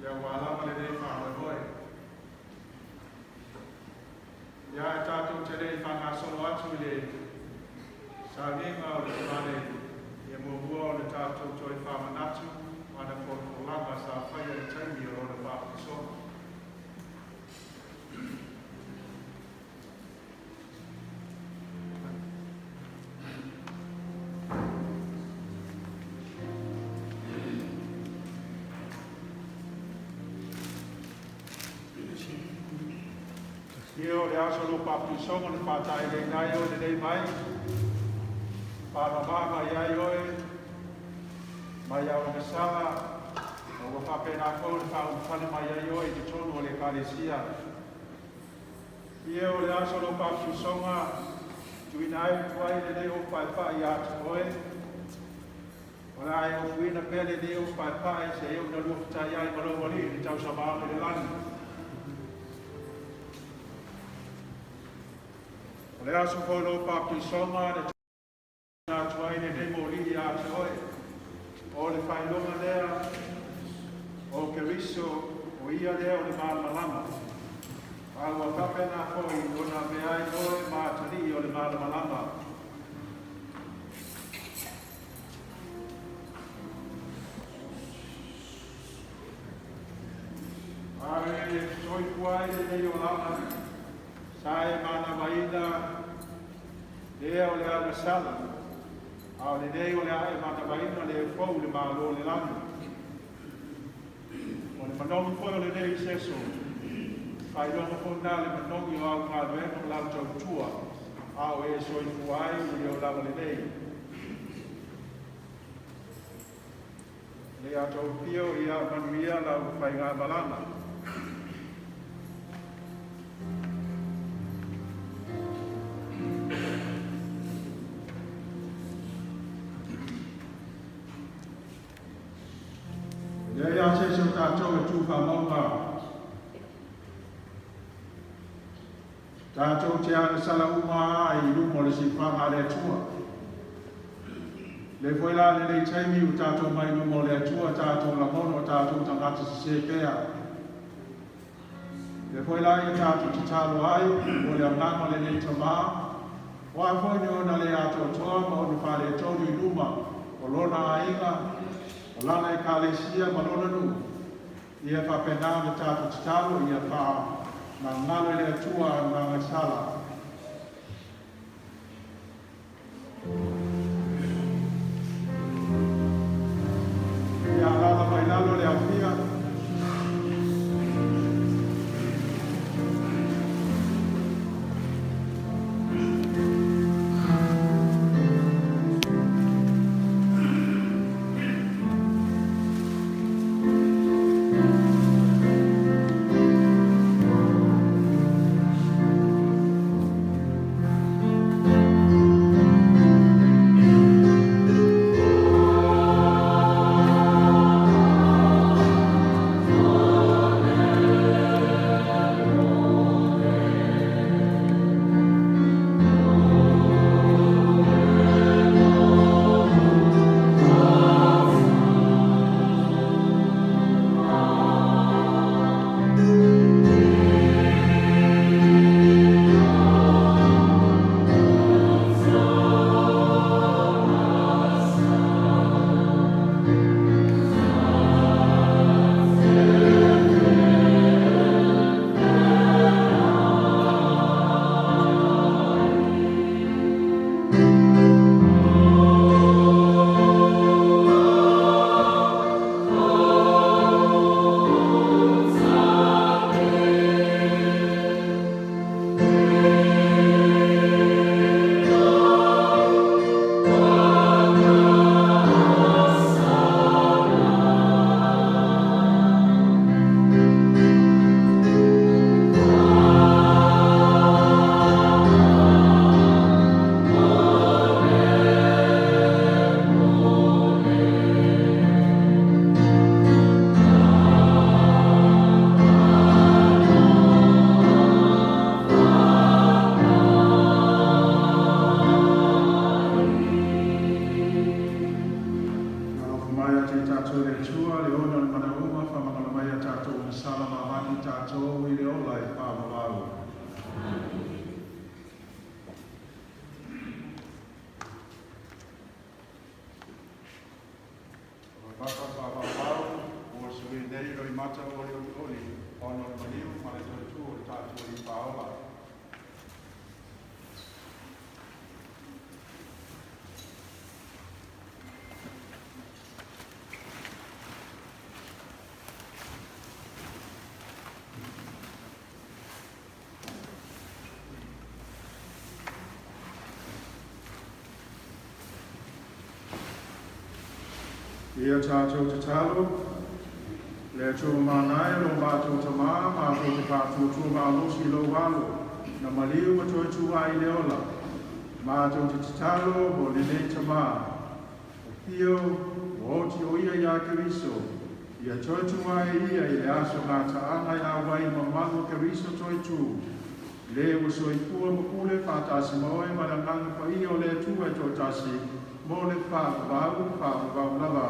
S7: Ia aua lava lenei faamoemoe. Ia e tatou te le i faagasolo atu i le sauniga o le tamalei, ia muamua ona tatou toe faamanatu ana folafolaga sa faia i le taimi o lona faapitosoga. Ia o le aso o lou faapitosoga na faataeleina ai oe lelei mai, faamama mai ai oe mai au agasala, ma ua faapena foi ona faaulufale mai ai oe i totonu o le Ekalesia. Ia o le aso o lou faapitosoga, tuuina atu ai lenei ou paepae ia te oe, o le a e ofuina pea lenei ou paepae seia oo ina lua fetai ai ma lou Alii i le tausamaaga i le lagi. O le aso foi o lou papatisoga na tuuina atu ai lenei moli ia te oe, o le faailoga lea o Keriso, o ia lea o le malamalama. A ua faapena foi ona avea ai oe ma atalii o le malamalama. A e soifua ai lenei olaga, sa e manavaina lea o le agasala, a o lenei o le a e manavaina le fou i le Malo o le lagi. O le manogi foi o lenei iseso, faailoga foi lena le manogi o au galuega ma lau tautua, a o e soifua ai i le olaga lenei. Le atou pio ia manuia lau faigamalaga. Lea ia se se o tatou e tu faamauga. Tatou te agasala uma a i luma o le siufaga a le Atua. Le foi la lenei taimi ua tatou mai luma o le Atua, tatou lagona o tatou tagata sesē pea. Le foi la ia tatou tatalo ai o le agaga o lenei tamā, o a foi ni ona le atoatoa ma ona faaletonu i luma o lona aiga, o lana ekalesia ma lona nuu, ia faapena ona tatou tatalo ia faamagalo e le Atua ana agasala. Ia alaala mai lalo le aofia. mata olioli oli, ona o le maliu ma le toe tu o le tatou Alii Faaola. Ia tatou tatalo, le Atua manaia lo matou tamā, matou te faatuatua malosi i lou alo, na maliu ma toe tu ai i le ola. Matou te tatalo mo lenei tamā. O Pio, ua oti o ia iā Keriso, ia toe tu ai ia i le aso gataaga e auai i mamalu o Keriso toe tu. Le ua soifua ma pule faatasi ma oe ma le Agaga Paia o le Atua e toatasi, mo le faavavau, faavavau lava.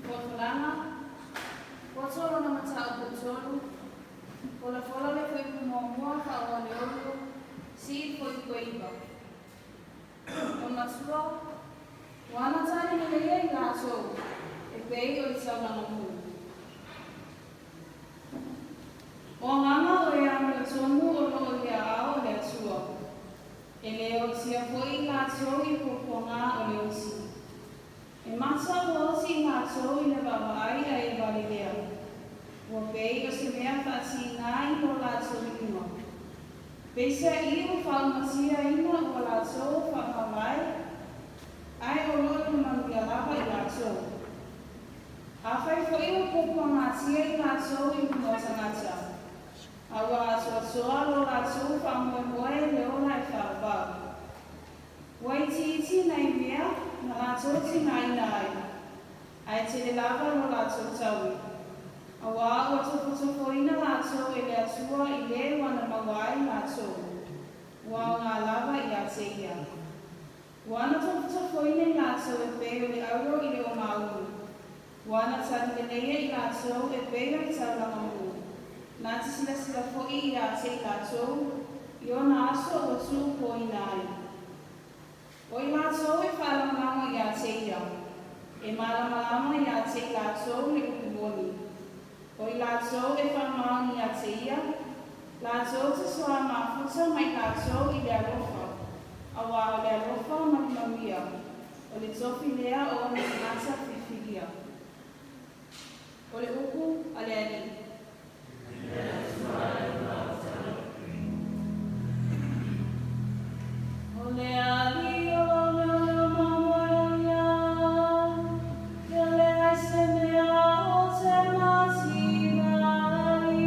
S8: Folafolaga, poto lona mataupu e tolu, folafola le fuaiupu muamua faaauau e 6, sii le fuaiupu e 9. Olomatua, ua ana tali lelei ai latou, e pei o le taulaga mu. O agaga o e amiotonu o lo o i le aao o le Atua, e le ootia foi i latou i puapuaga o le oti. E mata ua oti i latou i le vaavaai ae e valelea, ua pei o se mea faatigā i lo latou iuga. Peiseai ua faaumatia ina ua latou faamavae, ae o lo o i le manuia lava i latou. Afai foi ua puapuagatia i latou i luma o tagata, a ua atoatoa lo latou faamoemoe i le ola e faavavau. Ua itiiti nai mea na latou tigaina ai, ae tele lava lo latou taui, auā ua tofotofoina latou e le Atua i le ua na maua ai latou, ua aogā lava iā te Ia. Ua na tofotofoina i latou e pei o le auro i le ogaulu, ua na tali leleia i latou e pei o le taulaga mu, na te silasila foi iā te i latou i ona aso ua tuupoina ai. O i latou e faalagolago iā te Ia, e malamalama iā te i latou le upu moni. O i latou e faamaoni iā te Ia, latou te soa mafuta mai latou i le alofa, auā o le alofa ma le manuia, o le tofi lea o ona tagata filifilia. O le upu a le Alii. O le Alii o lou leoleo ma moe o ia, e leai se mea ou te mativa ai.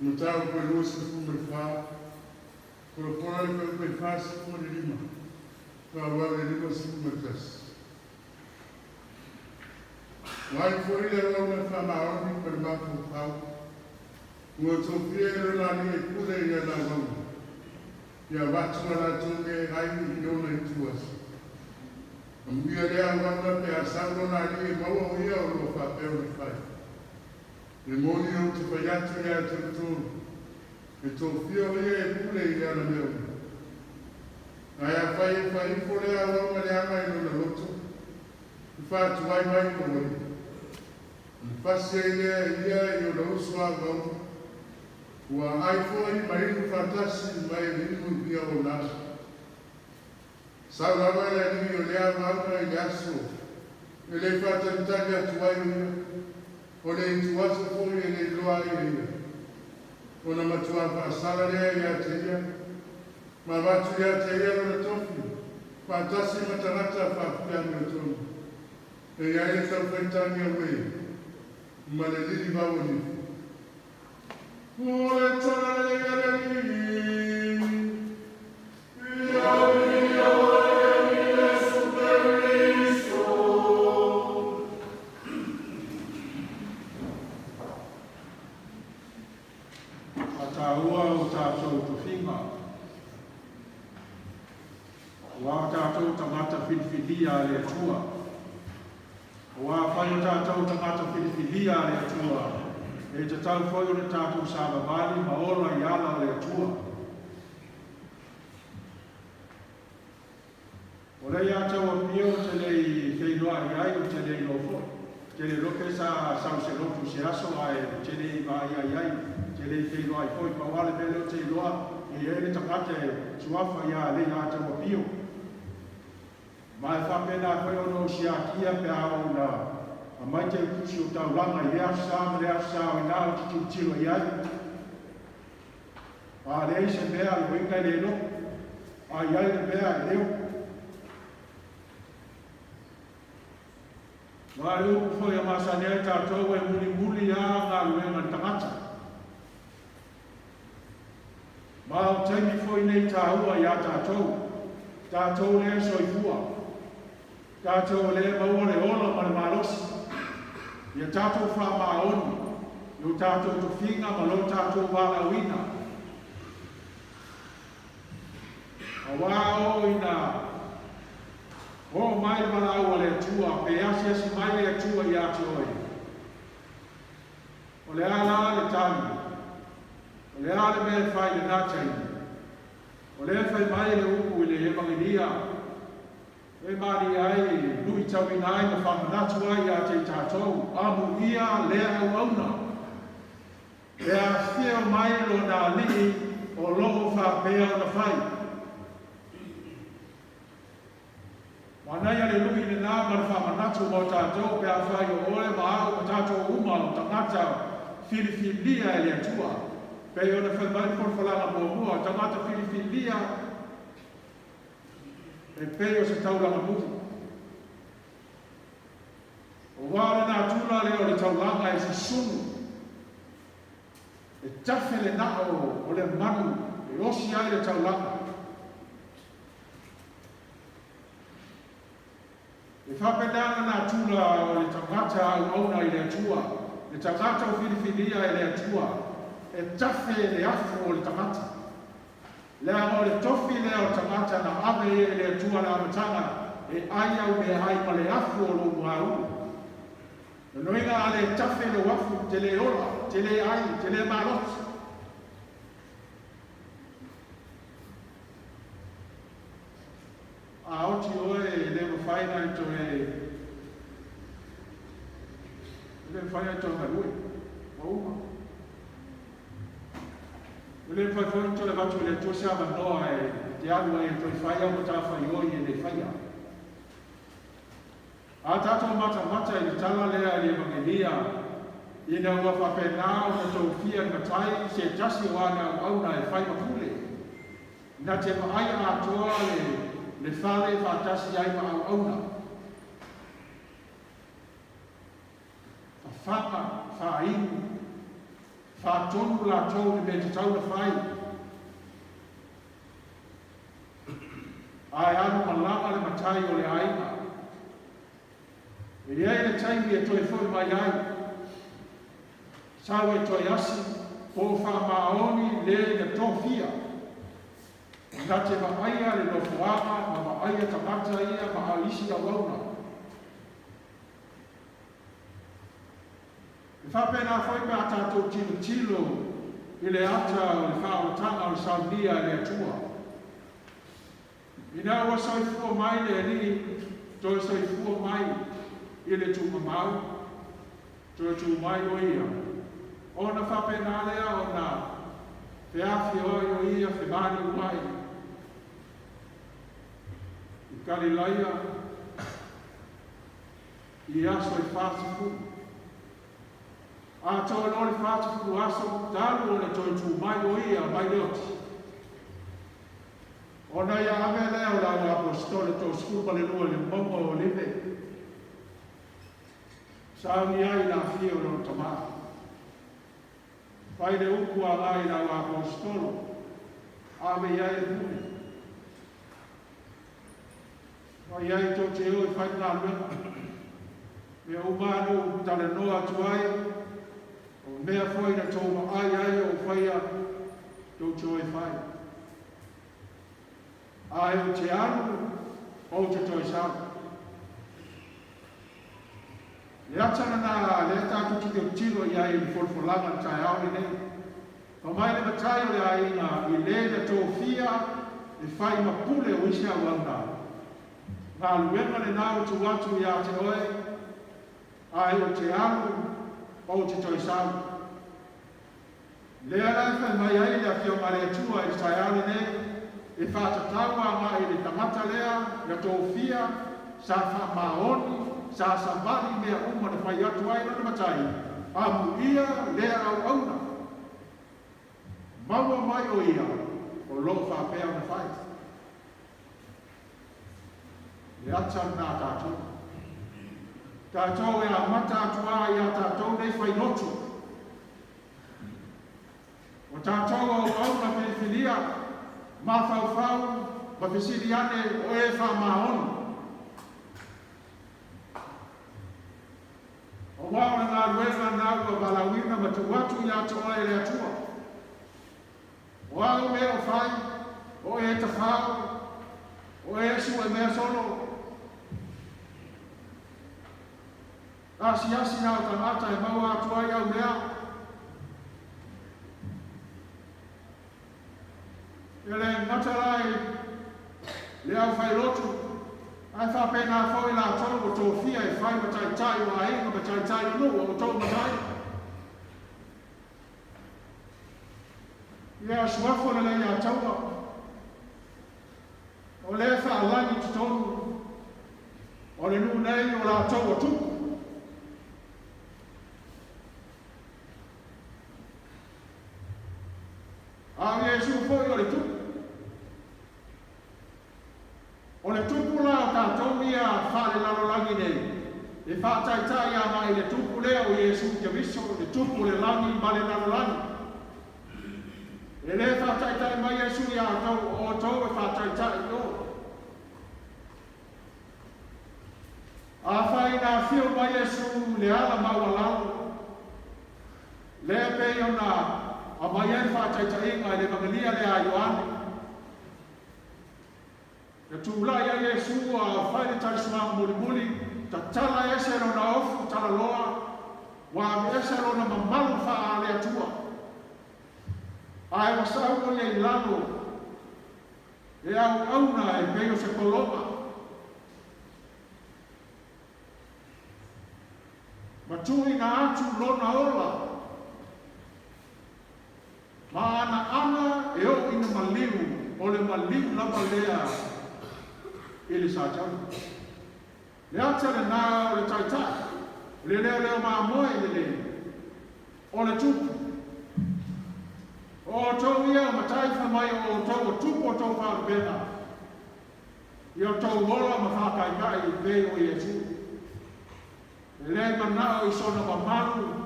S6: Mataupu e 24, polapola le fuaiupu e 45, faaauau i le 51. Ua alu foi le auauna faamaoni ma le mafaufau, ua tofia e lona alii e pule i ana auauna, ia avatu a latou meaai i ona ituaso. Amuia lea auauna pe a sau lona alii e maua o ia o lo o faapea ona fai. E moni ou te fai atu ia te outou, e tofia o ia e pule i ana mea uma. Ae afai e fai ifo lea auauna leaga i lona loto, i faatuai mai ma ua ia, ona pasi ai lea e ia i ona uso a auauna, ua ai foi ma inu faatasi ma e inu ia ona aso. Sau lava le alii o lea auauna i le aso e le faatalitali atu ai o ia, o le ituaso foi e le iloa ai e ia, ona matua faasala lea ia te ia, ma avatu ia te ia lona tofi, faatasi ma tagata faafiamiotonu, e i ai le taufaitagi auē ma le lilivau o nifu. O le tala lelei a le Alii. Viia oe Iesu Keriso.
S7: Faataua o tatou tofiga. Aua o tatou tagata filifilia a le Atua. Aua afai o tatou tagata filifilia a le Atua, e tatau foi ona tatou savavali ma ola i ala o le Atua. O lea ia te au Apia ou te le i feiloai ai, ou te le iloa foi. Ou te le iloa pe sa sau i se lotu i se aso ae ou te le i vaaia i ai, ou te le i feiloai foi. Pau lava le mea lea ou te iloa, e i ai le tagata e suafa ia Alei Atau Apio. Ma e faapena foi ona ou siakia pe a oo ina aumai te utusi o taulaga i lea aso sa ma lea aso sa o ina ou te tilotilo i ai. A leai se mea, loiga e le loto, a i ai le mea, e leo. Ma le upu foi a masani ai tatou e mulimuli a galuega le tagata. Ma o taimi foi nei taua iā tatou, tatou lea e soifua, tatou o lea e maua le ola ma le malosi, ia tatou faamaoni i o tatou tofiga ma lo tatou valaauina. Auā oo ina oo mai le valaau a le Atua, pe asiasi mai le Atua iā te oe, O le a la le tali? O le a le mea e fai i lenā taimi? O lea e fai mai le upu i le Evagelia, e malie ai, e luitauina ai ma faamanatu ai ia te i tatou, Amuia lea auauna, e afifio mai lona Alii o lo o faapea ona fai. Manaia le lui lenā ma le faamanatu mo tatou pe afai o oe ma au ma tatou uma o tagata filifilia e le Atua. Pei ona fai mai le folafolaga muamua, o tagata filifilia e pei o se taulaga muli. Aua o le natura lea o le taulaga e susunu, e tafe le nao o le manu e osi ai le taulaga. E faapena le natura o le tagata auauna i le Atua, le tagata o filifilia e le Atua, e tafe le afu o le tagata. Leaga o le tofi lea o le tagata na ave ia i le Atua le amataga e ai au meaai ma le afu o lou muaulu. Lona uiga a le tafe lou afu, te le ola, te le ai, te le malosi. A oti oe e le mafai ona e toe e le mafai ona e toe galue ua uma. E le mafai foi ona toe avatu e le Atua se avanoa e te alu ai e toe fai au matafaioi e le faia. A tatou matamata i le tala lea i le Evagelia, ina ua faapena ona tofia e le Matai se tasi o ana auauna e fai ma pule, na te vaai atoa le le fale faatasi ai ma auauna, fafaga, faainu, Faatonu latou i le mea e tatau ona fai. Ae alu malaga le matai o le aiga. E i ai le taimi e toe foi mai ai. Sau e toe asi po o faamaoni le na tofia. Na te vaaia le nofoaga ma vaaia tagata ia ma isi auauna. E faapena foi pe a tatou tilotilo i le ata o le faaolataga o le saunia e le Atua. Ina ua soifua mai le Alii, toe soifua mai i le tuumamau, toe tu mai o Ia, ona faapena lea ona feafioai o Ia femaliu ai i Kalilaia i aso e 40. Atoa loa le 40 aso talu ona toe tu mai o Ia mai le oti, ona ia ave lea o le au aposetolo 12 i le mauga o Olive, sauni ai le afio o lona Tamā. Fai le upu agai i le au aposetolo, ave i ai le pule. Fai ai tou te o e fai le galuega. Mea uma lava na ou talanoa atu ai, o mea foi na tou vaai ai o ou faia, tou te o e fai. Ae ou te alu, ou te toe sau. Le ata lena lea tatou te tilotilo i ai i le folafolaga i le taeao lenei. Fai mai le matai o le aiga i le na tofia e fai ma pule o isi auauna. Galuega lena ua tuu atu ia te oe, ae ou te alu, ou te toe sau. Lea la e fai mai ai le Afioga a le Atua i le taeao lenei, e faatatau agai i le tagata lea na tofia, sa faamaoni, sa savali i mea uma na fai atu ai lona matai, amuia lea auauna. Maua mai o ia o lo o faapea ona fai. Le ata lena a tatou. Tatou e amata atu lava ia tatou nei fai lotu. O tatou auauna filifilia, mafaufau ma fesili ane o e faamaoni. Aua o le galuega lena ua valaauina ma tuu atu ia te oe e le Atua. O au mea o fai, o e tafao, o e sue mea solo. Asiasi na o tagata e maua atu ai au mea. E le gata la i le aufailotu, ae faapena foi latou ua tofia e fai ma taitai o aiga ma taitai o nuu o outou matai. Ia suafa lelei ia taua, o lea e faalagi i totonu o le nuu nei o latou ua tupu. A o Iesu foi o le tupu. O le tupu la o tatou ia faalelalolagi nei, e faataitai agai i le tupu lea o Iesu Keriso, le tupu o le lagi ma le lalolagi. E le faataitai mai Iesu ia outou, o outou e faataitai i o. Afai na afio mai Iesu i le ala maualalo, lea e pei ona aumai ai le faataitaiga i le Evagelia lea a Ioane, Na tulai ai Iesu a fai le talisomanga mulimuli, tatala ese lona ofu talaloa, ua aveese lona mamalu faa-le-Atua. Ae ua sau o ia i lalo e auauna e pei o se pologa. Ma tuuina atu lona ola Ma ana aga e oo ina maliu, o le maliu lava lea i le Sataua. Le ata lena o le taitai, o le leoleo mamoe lelei, o le tupu. O outou ia o matai fai mai o outou o tupu o tou faalupega, i o tou ola ma faataitai e pei o Iesu. E le manao i sona mamalu.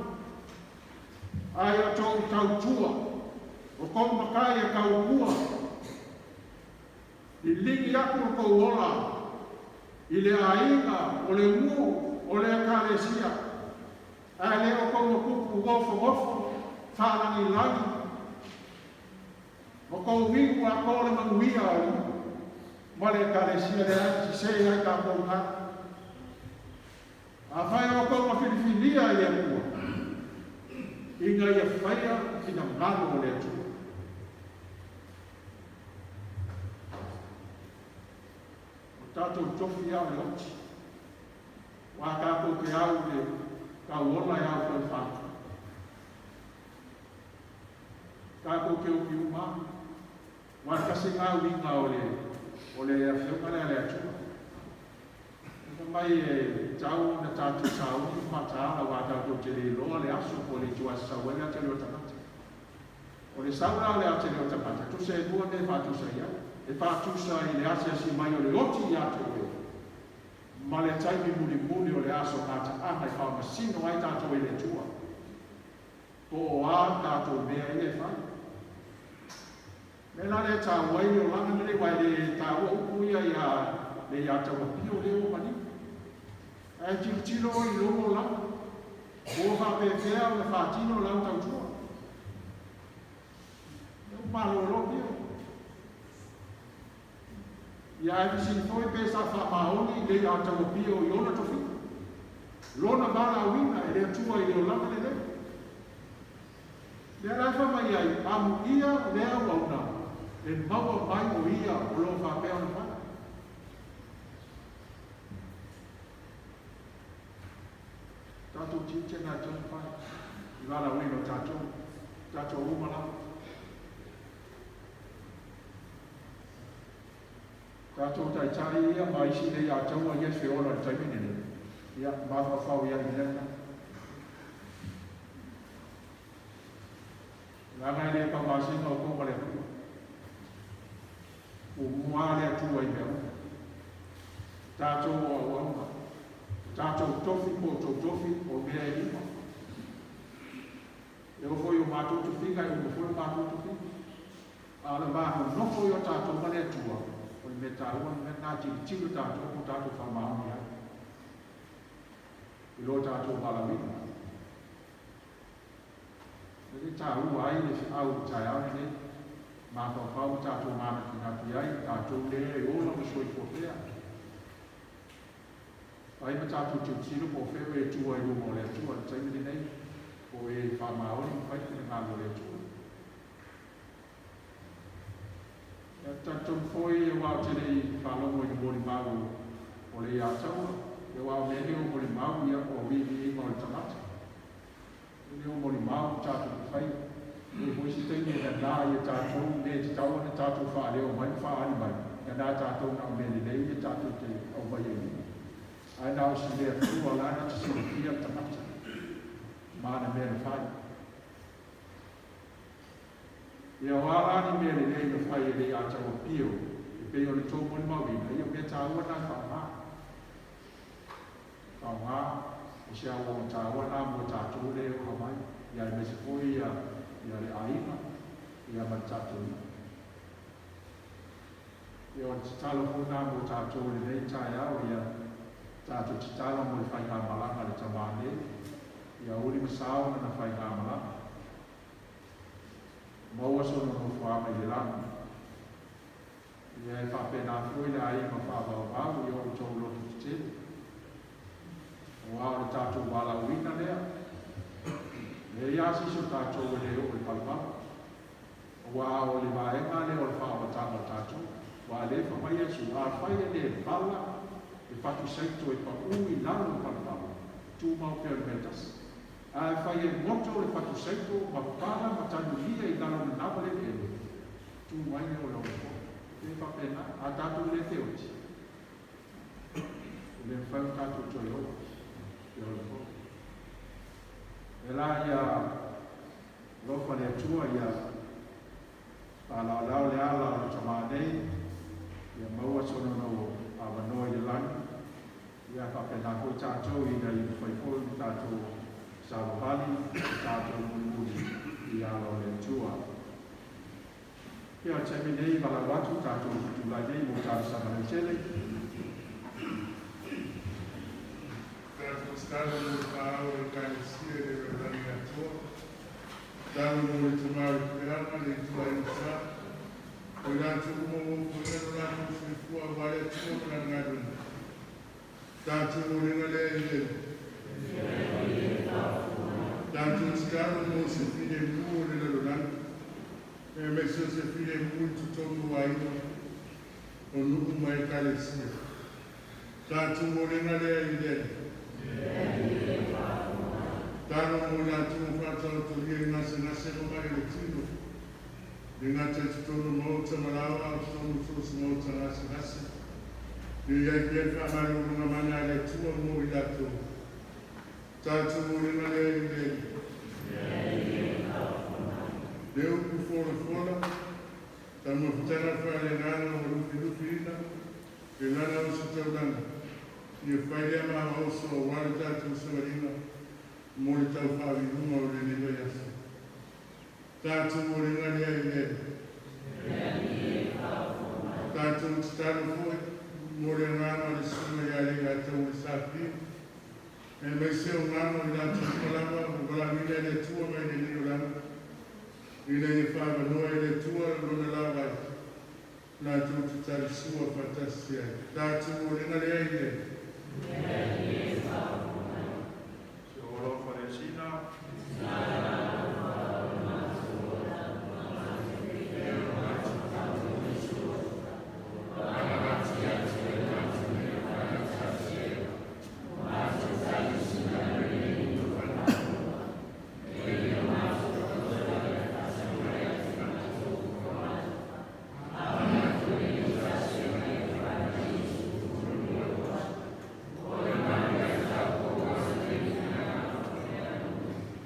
S7: Ae o tou tautua, o kou matai e taumua, liligi atu lo tou ola i le aiga, o le nuu, o le ekalesia, ae le o tou matupu nofonofo, faalagilagi, ma tou iu atoa le manuia o le nuu ma le ekalesia lea e sesē ai tatou i ina. Afai o outou na filifilia e le Atua ina ia faia finagalo o le Atua. O tatou tofi lava o le oti, aua tatou te au i le tauola e au foi i le faatu. Tatou te oti uma lava. Aua e tasi lena uiga o le o le Afioga lea a le Atua. Fai mai e tatau ona tatou sauni ma mataala aua tatou te le iloa le aso po o le ituaso e sau ai le atalii o le tagata. O le sau la o le atalii o le tagata, tusa e lua mea e faatusa i ai. E faatusa i le asiasi mai o le oti ia te oe ma le taimi mulimuli o le aso gataaga e faamasino ai tatou e le Atua po o a tatou mea ia e fai. Mea la lea e taua ai le olaga lenei, aua e le taua upu ia ia le ia Tauapio lea ua maliu. Ae tilotilo oe i lou olaga, ua faapefea ona faatino lau tautua. Lea ua malolo pio. Ia ae fesili foi pe sa faamaoni le ia Tauapio i ona tofiga, lona valaauina e le Atua i le olaga lenei. Lea la e fai mai ai, Amuia lea auauna e maua mai o ia o lo o faapea ona fai. Tatou tiute na e tonu fai i valaauina o tatou, tatou uma lava. Tatou taitai ia ma isi lei a taua ia e feola i le taimi lenei, ia, mafaufau i ai i mea na. Leaga e le taumasina outou ma le Atua. Ua mua le Atua i mea uma. Tatou o auauna, o tatou tofi po o tou tofi o mea e lima. E oo foi i o matou tofiga, e uma foi o matou tofiga. A o le va nonofo ia o tatou ma le Atua, o le mea taua le mea lena, tilotilo tatou ma tatou faamaoni ai i lo tatou valaauina. E le taua ai le feau i le taeao lenei, mafaufau ma tatou manatunatu i ai, tatou lea e ola ma soifua pea. Fai ma tatou tilotilo po o fea o e tua i luma o le Atua i le taimi lenei, po o e faamaoni ma fai finagalo o le Atua. Ia talitonu foi aua ou te le i faalogo i ni molimau o le ia Taua, aua o mea nei o molimau ia o viiviiga o le tagata. E le o molimau ua tatou te faia. E i ai foi se taimi e nana ai e tatou mea e tatau ona tatou faaleo mai ma faaali mai, nana tatou na o mea lelei ia tatou te aumaia i luma. Ae na o si le Atua la na te silafia le tagata ma ana mea na fai. Ia o a la ni mea lelei na fai e le ia Tauapio e pei o le tou molimauina, ia o mea taua na e faaaoga. Faaaoga, o se auauna taua lena mo tatou lea e ola mai, ia aemaise foi ia le aiga, ia ma le tatou nuu. Ia o le tatalo foi lena mo tatou i lenei taeao, ia tatou tatalo mo le faigamalaga a le tama nei, ia uli ma sao lana faigamalaga. Maua sona nofoaga i le lagi. Ia e faapena foi le aiga faavauvau i o outou loto tetele. Aua o le tatou valaauina lea. E leai lava se isi o tatou e le oo i le palapala. Aua o le vaega lea o le faaolataga o tatou. Aua o lea e fai mai Iesu, Afai e le pala le fatusaito e pau i lalo o le palapala, tumau pea o le mea e tasi. Ae afai e goto le fatusaito ma pala ma tanulia i lalo o le manava le eleele, tu mai lea o le ola foi. E faapena, a tatou le feoti, e le mafai ona tatou toe ola le ola foi. E la ia alofa le Atua ia faalaolao le ala o le tamā nei, ia maua sona avanoa i le lagi, ia faapena foi tatou ina ia mafai foi ona tatou savavali. tatou mulimuli i ala o le Atua. Ia, o le taimi nei, valaau atu tatou tutulai nei mo talosaga lautele.
S6: Tatou tatalo mo le faaao o Ekalesia i le lalolagi atoa. Tatalo mo le Tamā o le Puleaga, le Ituaiga Sa, o i latou uma ua opogia lo latou soifua aua le Atua ma Lana galuega. Tatou momoliga lea i le Tatou tatalo mo se filemu o le lalolagi, aemaise o se filemu i totonu o aiga, o nuu ma ekalesia. Tatou momoliga lea i le Tatalo mo i latou ua faataotolia i gasegase ma ma'i o le tino, e le gata i totonu o maota ma laoa, a o totonu o so o se maota gasegase. Ia i ai pea le faamalologa mana a le Atua mo i latou. Tatou momoliga lea i le Le upu folafola, taumafataga faaleagaga ua lufilufiina le lana ositaulaga, ia fai lea ma agaoso aua le tatou savaliga mo le tau faaviluga o lenei vaiaso. Tatou momoliga lea i le Tatou tatalo foi mo le agaga o le susuga ia Leiataua le Sa Fiu, aemaise o agaga o i latou uma lava ua valaauina e le Atua mai lenei olaga, ina ia faaavanoa e le Atua Lona laavai latou te talisua faatasi ai. Tatou momoliga lea i le
S7: Se o alofa le sina.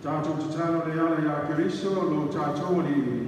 S7: Tatou tatalo le ala iā Keriso lo tatou Alii.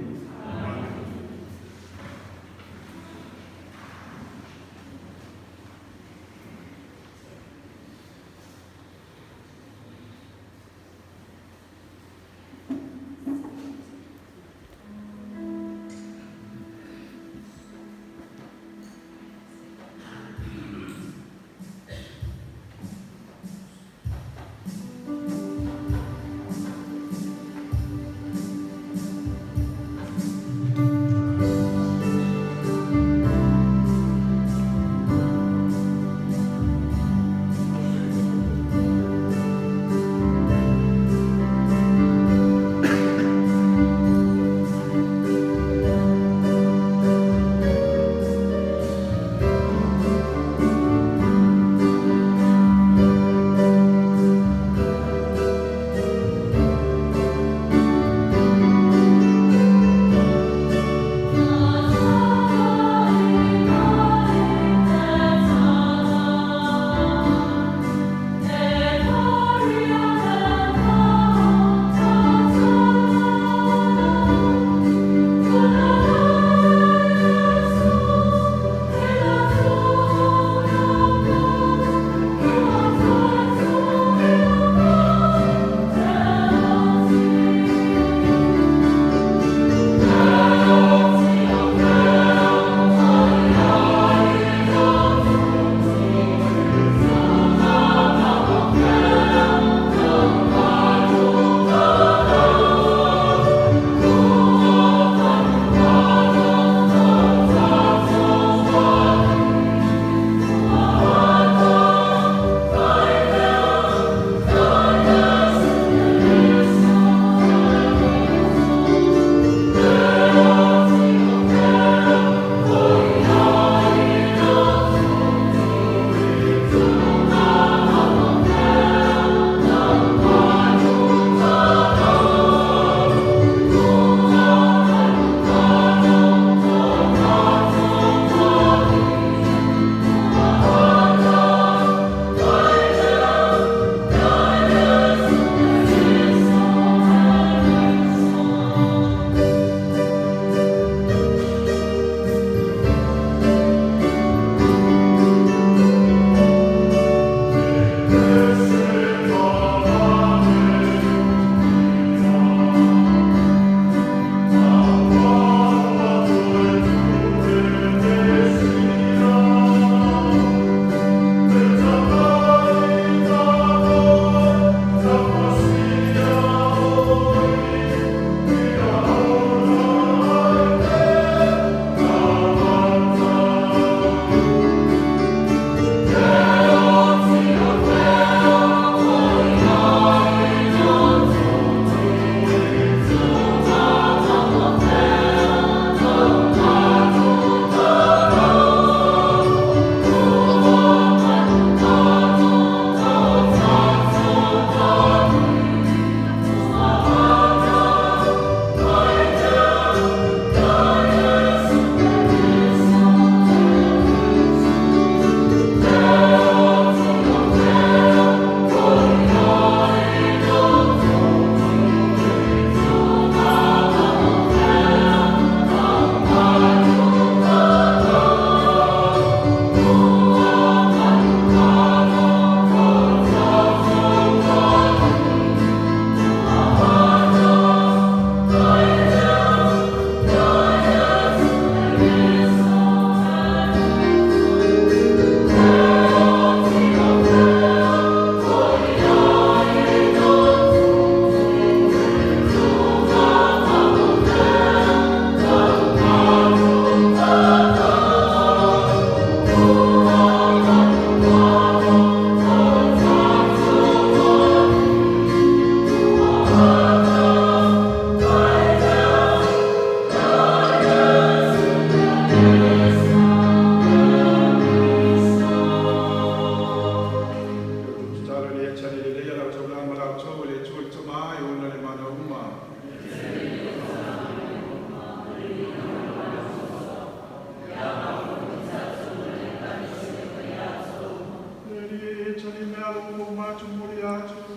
S7: atu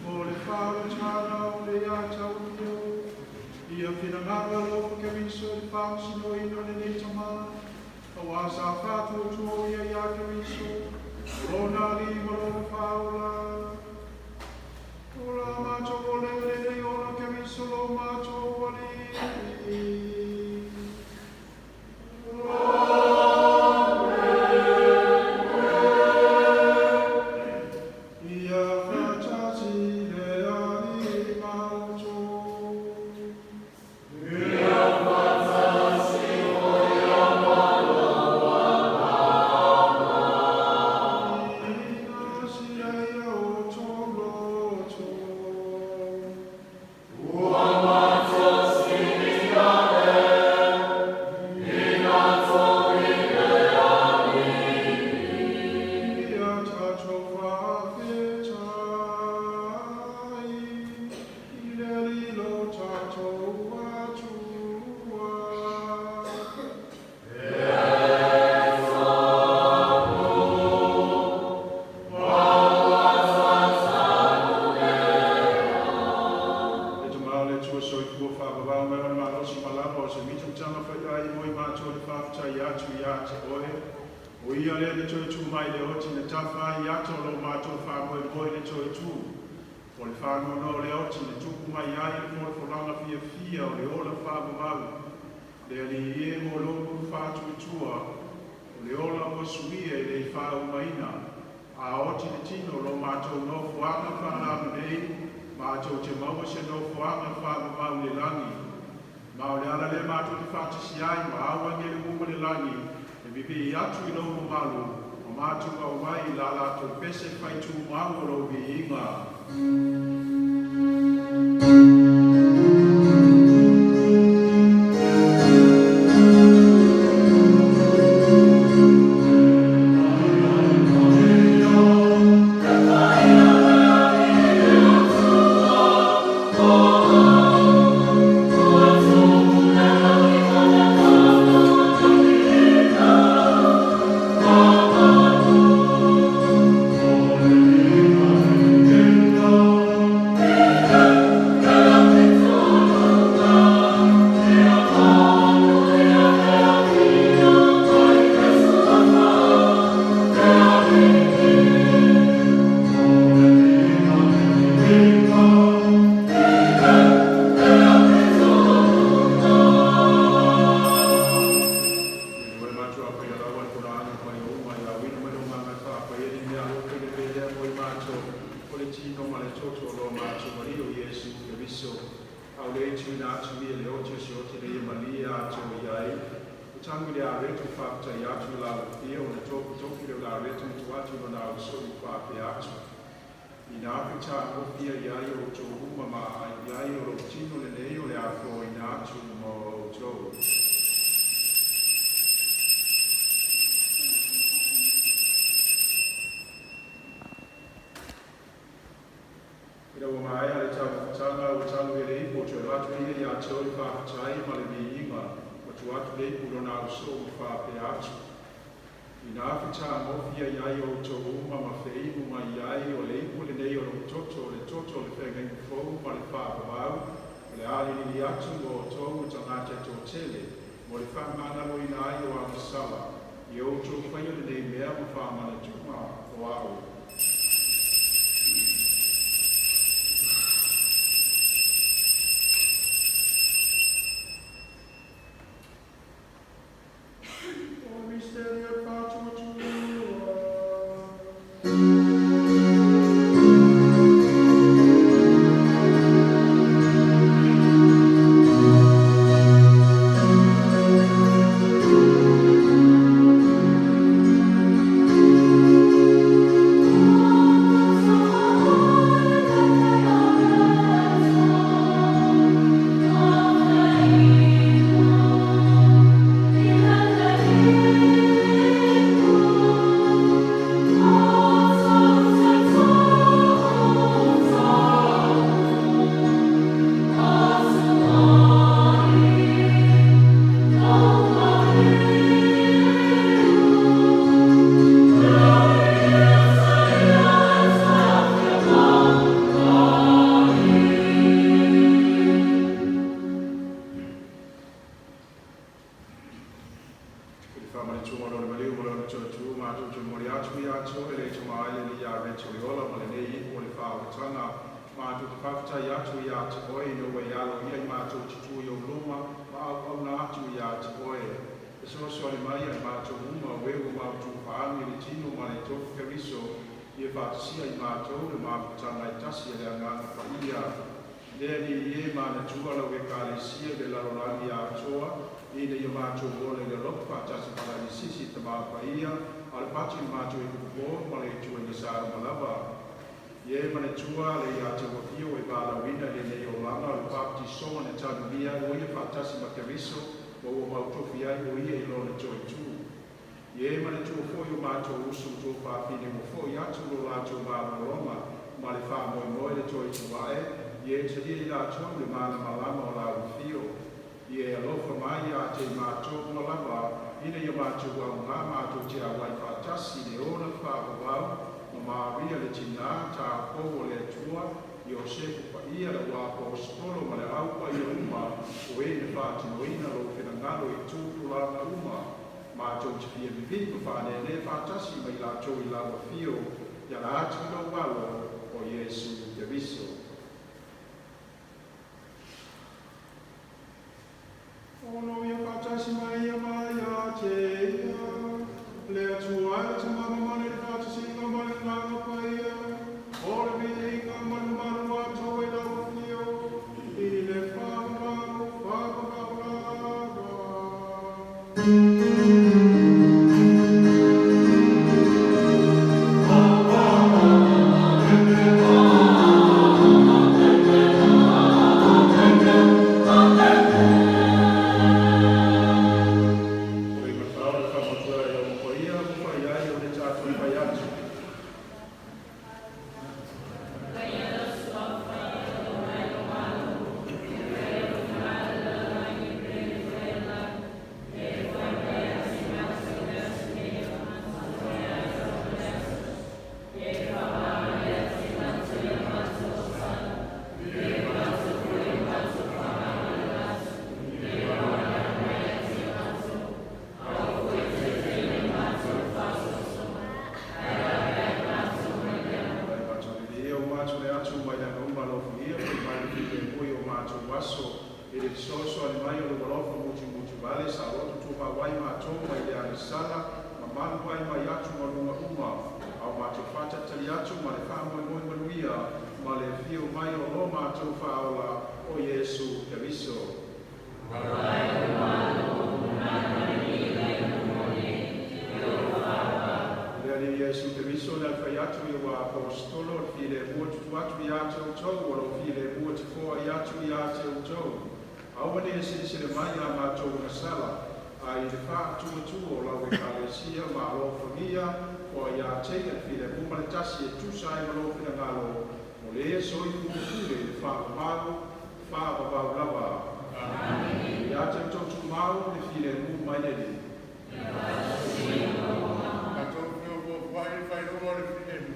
S7: mo le faaolataga o le iā tauio. Ia finagalo alofa Keriso i le faamasinoina o lenei tamā, auā sa faatuatua o ia iā Keriso, o lona Alii ma lona Faaola. O la matou olaga lenei ona o Keriso lo matou Alii. Ia faatasi le Alii ma outou. Ina sia ia outou loto. Ia tatou faafetai i le Alii lo tatou Atua. E Tamā o le Atua soifua faavavau mai ona malosi malama o se mitautaga faiai mo i matou le faafetai atu ia te oe. O ia lea na toe tu mai le oti na tafa ai ata o lo matou faamoemoe i le toe tu. O le faanoanoa o le oti na tupu mai ai le folafolaga fiafia o le ola faavavau. Le Alii e mo lou faatuatua, o le ola ua suia e le i faaumaina. A oti le tino lo matou nofoaga faalama nei, matou te maua se nofoaga faavavau i le lagi. Ma o le ala lea matou te faatasi ai ma au agelu uma le lagi, e vivii atu i lou mamalu, ma matou aumai i la latou pese faitumau o lou viiga. O le matou apai alaua le pulaaga mai o uma i auina mai lo maga faapaia ni mea alofa i le pelea mo i matou o le tino ma le toto o lo matou Alii o Iesu Keriso. Au le tuina atu ia le oti o se oti le ia malie ato i ai. O tangi le aretu faafetai atu i la fia o na tofu tofi le la retu tu atu no na uso i whaape atu. Ina afe tā ngofia i ai o tō uma ma ai i ai o lo tino le nei o le afo ina atu mo o tō. Ina ua maea le taumafataga ua talu e le ipu o toe atu ia ia te oe faafetai ma le viiga, ua tuu atu le ipu lona ausoo ma faapea atu. Ina afe tāgofia i ai outou uma ma feinu mai ai o le ipu lenei o lou toto o le toto o le feagaiga fou ma le faavavau, o le alilili atu mo outou o tagata e toatele, mo le faamagaloina ai o agasala, ia outou faia lenei mea ma faamanatuga o a'u. O le misteri o le faatuatua. Matou te faafetai atu iā te Oe ina ua e aloaia i matou te tu i ou luma ma auauna atu iā te Oe. Fesoasoani mai ia i matou uma o e ua mautu faagi i le Tino ma le Tofi Keriso, ia faatasia i matou le mafutaga e tasi a le Agaga Paia. Le Alii e, manatua lau Ekalesia i le lalolagi atoa, ina ia matou ola i le alofa faatasi ma Lailesisi Tama Paia, a o le pati o le matou epopō ma le ituaiga sa uma lava. Ia e manatua le ia te ua fia ua e valaauina i lenei olaga o le papatisoga na tanulia ai o ia faatasi ma Keriso ma ua mautofi ai o ia i lona toetū. Ia e manatua foi o matou uso ma tuafafine ua fo'i atu lo latou malologa ma le faamoemoe le toetū ae, ia e talia i latou le malamalama o lau afio. Ia e alofa mai ia te i matou uma lava, ina ia matou augā matou te auai faatasi i le ola faavavau ma Maria le Tinā Taupou o le Atua, Iosefu Paia le Uaposetolo ma le au paia uma o e na faatinoina lou finagalo i tupulaga uma, matou te fia vivii ma faanēnē faatasi ma i latou i lau afio e ala atu i lou Alo o Iesu Keriso. Ona o ia faatasi ma ia ma ia te ia, le Atua e le Tama ma le faatasiga ma le Agaga Paia, o le viiga ma le mamalu atoa i lau afio, i le faavavau, faavavau lava. O i matao le whamatua e o paia mo whai ai o le tātou whai atu. Ai matou lelei o matou le atu mai le agauma alofagia foi mai le filemu i o matou aso i le fesoasoani mai o lou alofa mutumutu vale saoloto tumau ai matou mai le agasala ma malu ai mai atugaluga uma a o matou faatalitali atu ma le faamoemoe manuia ma le afio mai o lo matou Faaola o Iesu Keriso. Le Alii Iesu Keriso le alafai atu i uaapostolo o le filemu e tutu atu iā te outou, o lou filemu e te foai atu iā te outou. Aua ne i silasila mai iā matou agasala, a i le faatuatua o lau Ekalesia ma alofagia foai iā te ia le filemu ma le tasi e tusa ai ma lou finagalo, mo le e soifua ma pule i le faavavau, faavavau lava. Ia te outou tumau le filemu mai le Alii.
S6: Tatou feofoofoai i le faailoga o le filemu.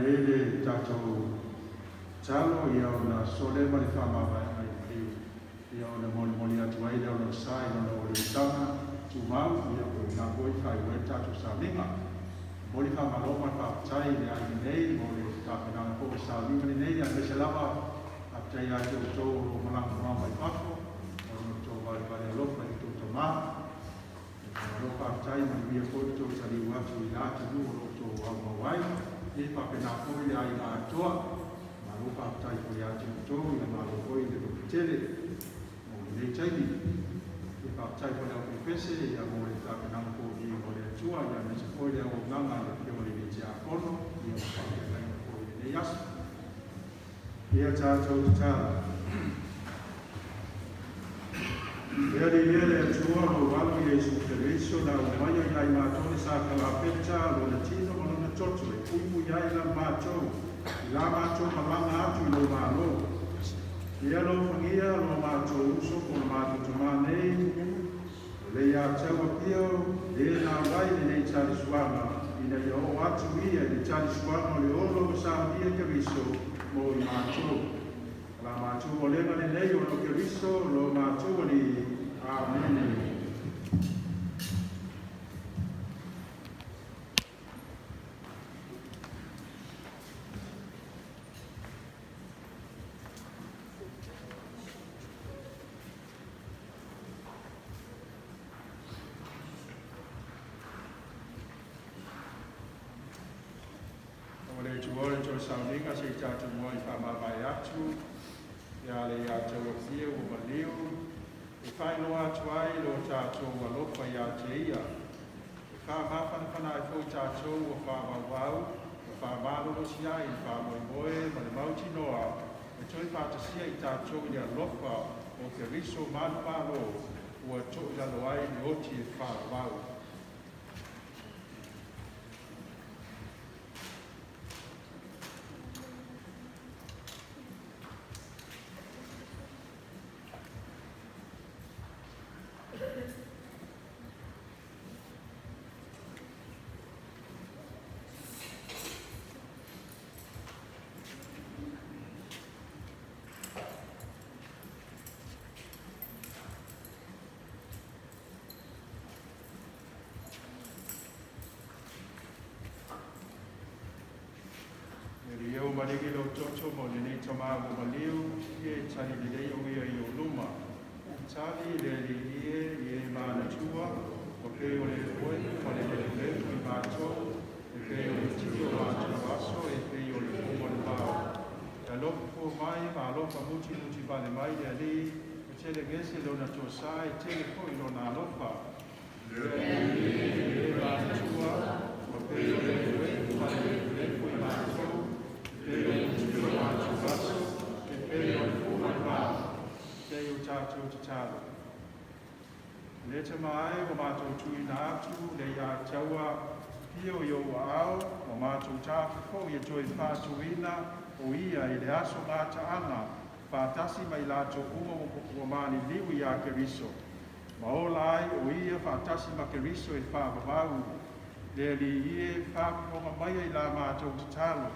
S7: nei le tatou tatalo, ia ona sole ma le faamavaega i maliu, ia ona molimoli atu ai lea o lona sa i lona oliolitaga tumau, ia o i ina foi e faaiu ai le tatou sauniga. Momoli faamalo ma le faafetai i le aiga nei mo le tapenaga foi o le sauniga lenei, aemaise lava faafetai ia te outou o lo o malaga mamao mai fafo mo lo outou valevale alofa i lo outou tama. Malo faafetai, manuia foi lo outou taliu atu i la atunuu o lo outou aumau ai, e faapena foi le aiga atoa. Malo faafetai foi ia te outou, ia malo foi le lototele mo lenei taimi. E faafetai foi i le aufaipese ia mo le tapenaga foi i o le Atua, ia aemaise foi le auaunaga i le Afioga i le Tiakono, ia ua faafeagaiga foi i lenei aso. Ia tatou tatalo. E Alii e le Atua, lou Alo Iesu Keriso, na aumaia ia i matou le sakalapeta, lona tino ma lona toto, e puipui ai la matou, i la matou malaga atu i lou Malo. Ia alofagia lo matou uso po lo matou tamā nei, o le ia tau apio, le nau ai lenei talisuaga, ina ia oo atu ia i le talisuaga o le olo ua saunia e Keriso mo i matou. O la matou olega lenei o lo Keriso lo matou Alii. Amene. O le Atua le toe sauniga se i tatou muai faamavae atu ia le ia outou afio ua maliu e faailoa atu ai lo tatou alofa ia te ia. E faamafanafana ai foi tatou ua faavauvau ma faamalolosi ai i le faamoemoe ma le mautinoa e toe faatasia i tatou i le alofa o Keriso manumalo ua toilalo ai le oti e faavavau. E le eo maligi lou toto mo lenei tama ua maliu, ia e tali lelei o ia i ou luma. Tali le alii e i e manatua, ua pei o le efuefu ma le lefulefu i matou, e pei o le tini o matou aso, e pei o le fuga o le vao. E alofa fua mai ma alofa mutimuti vale mai le Alii, e tele gese lona tosa, e tele foi lona alofa. Le Alii e manatua, ua pei o le efuefu ma le lefulefu i matou, e pei o le tini o matou aso, e pei o le fuga o le vao. Sei o tatou tatalo. Le tama ai ua matou tuuina atu le ia taua pio i ou aao, ua matou taofi foi e toe faatuina o ia i le aso gataaga faatasi ma i latou uma ua maliliu iā Keriso, ma ola ai o ia faatasi ma Keriso e faavavau. Le Alii e, faafofoga maia i la matou tatalo.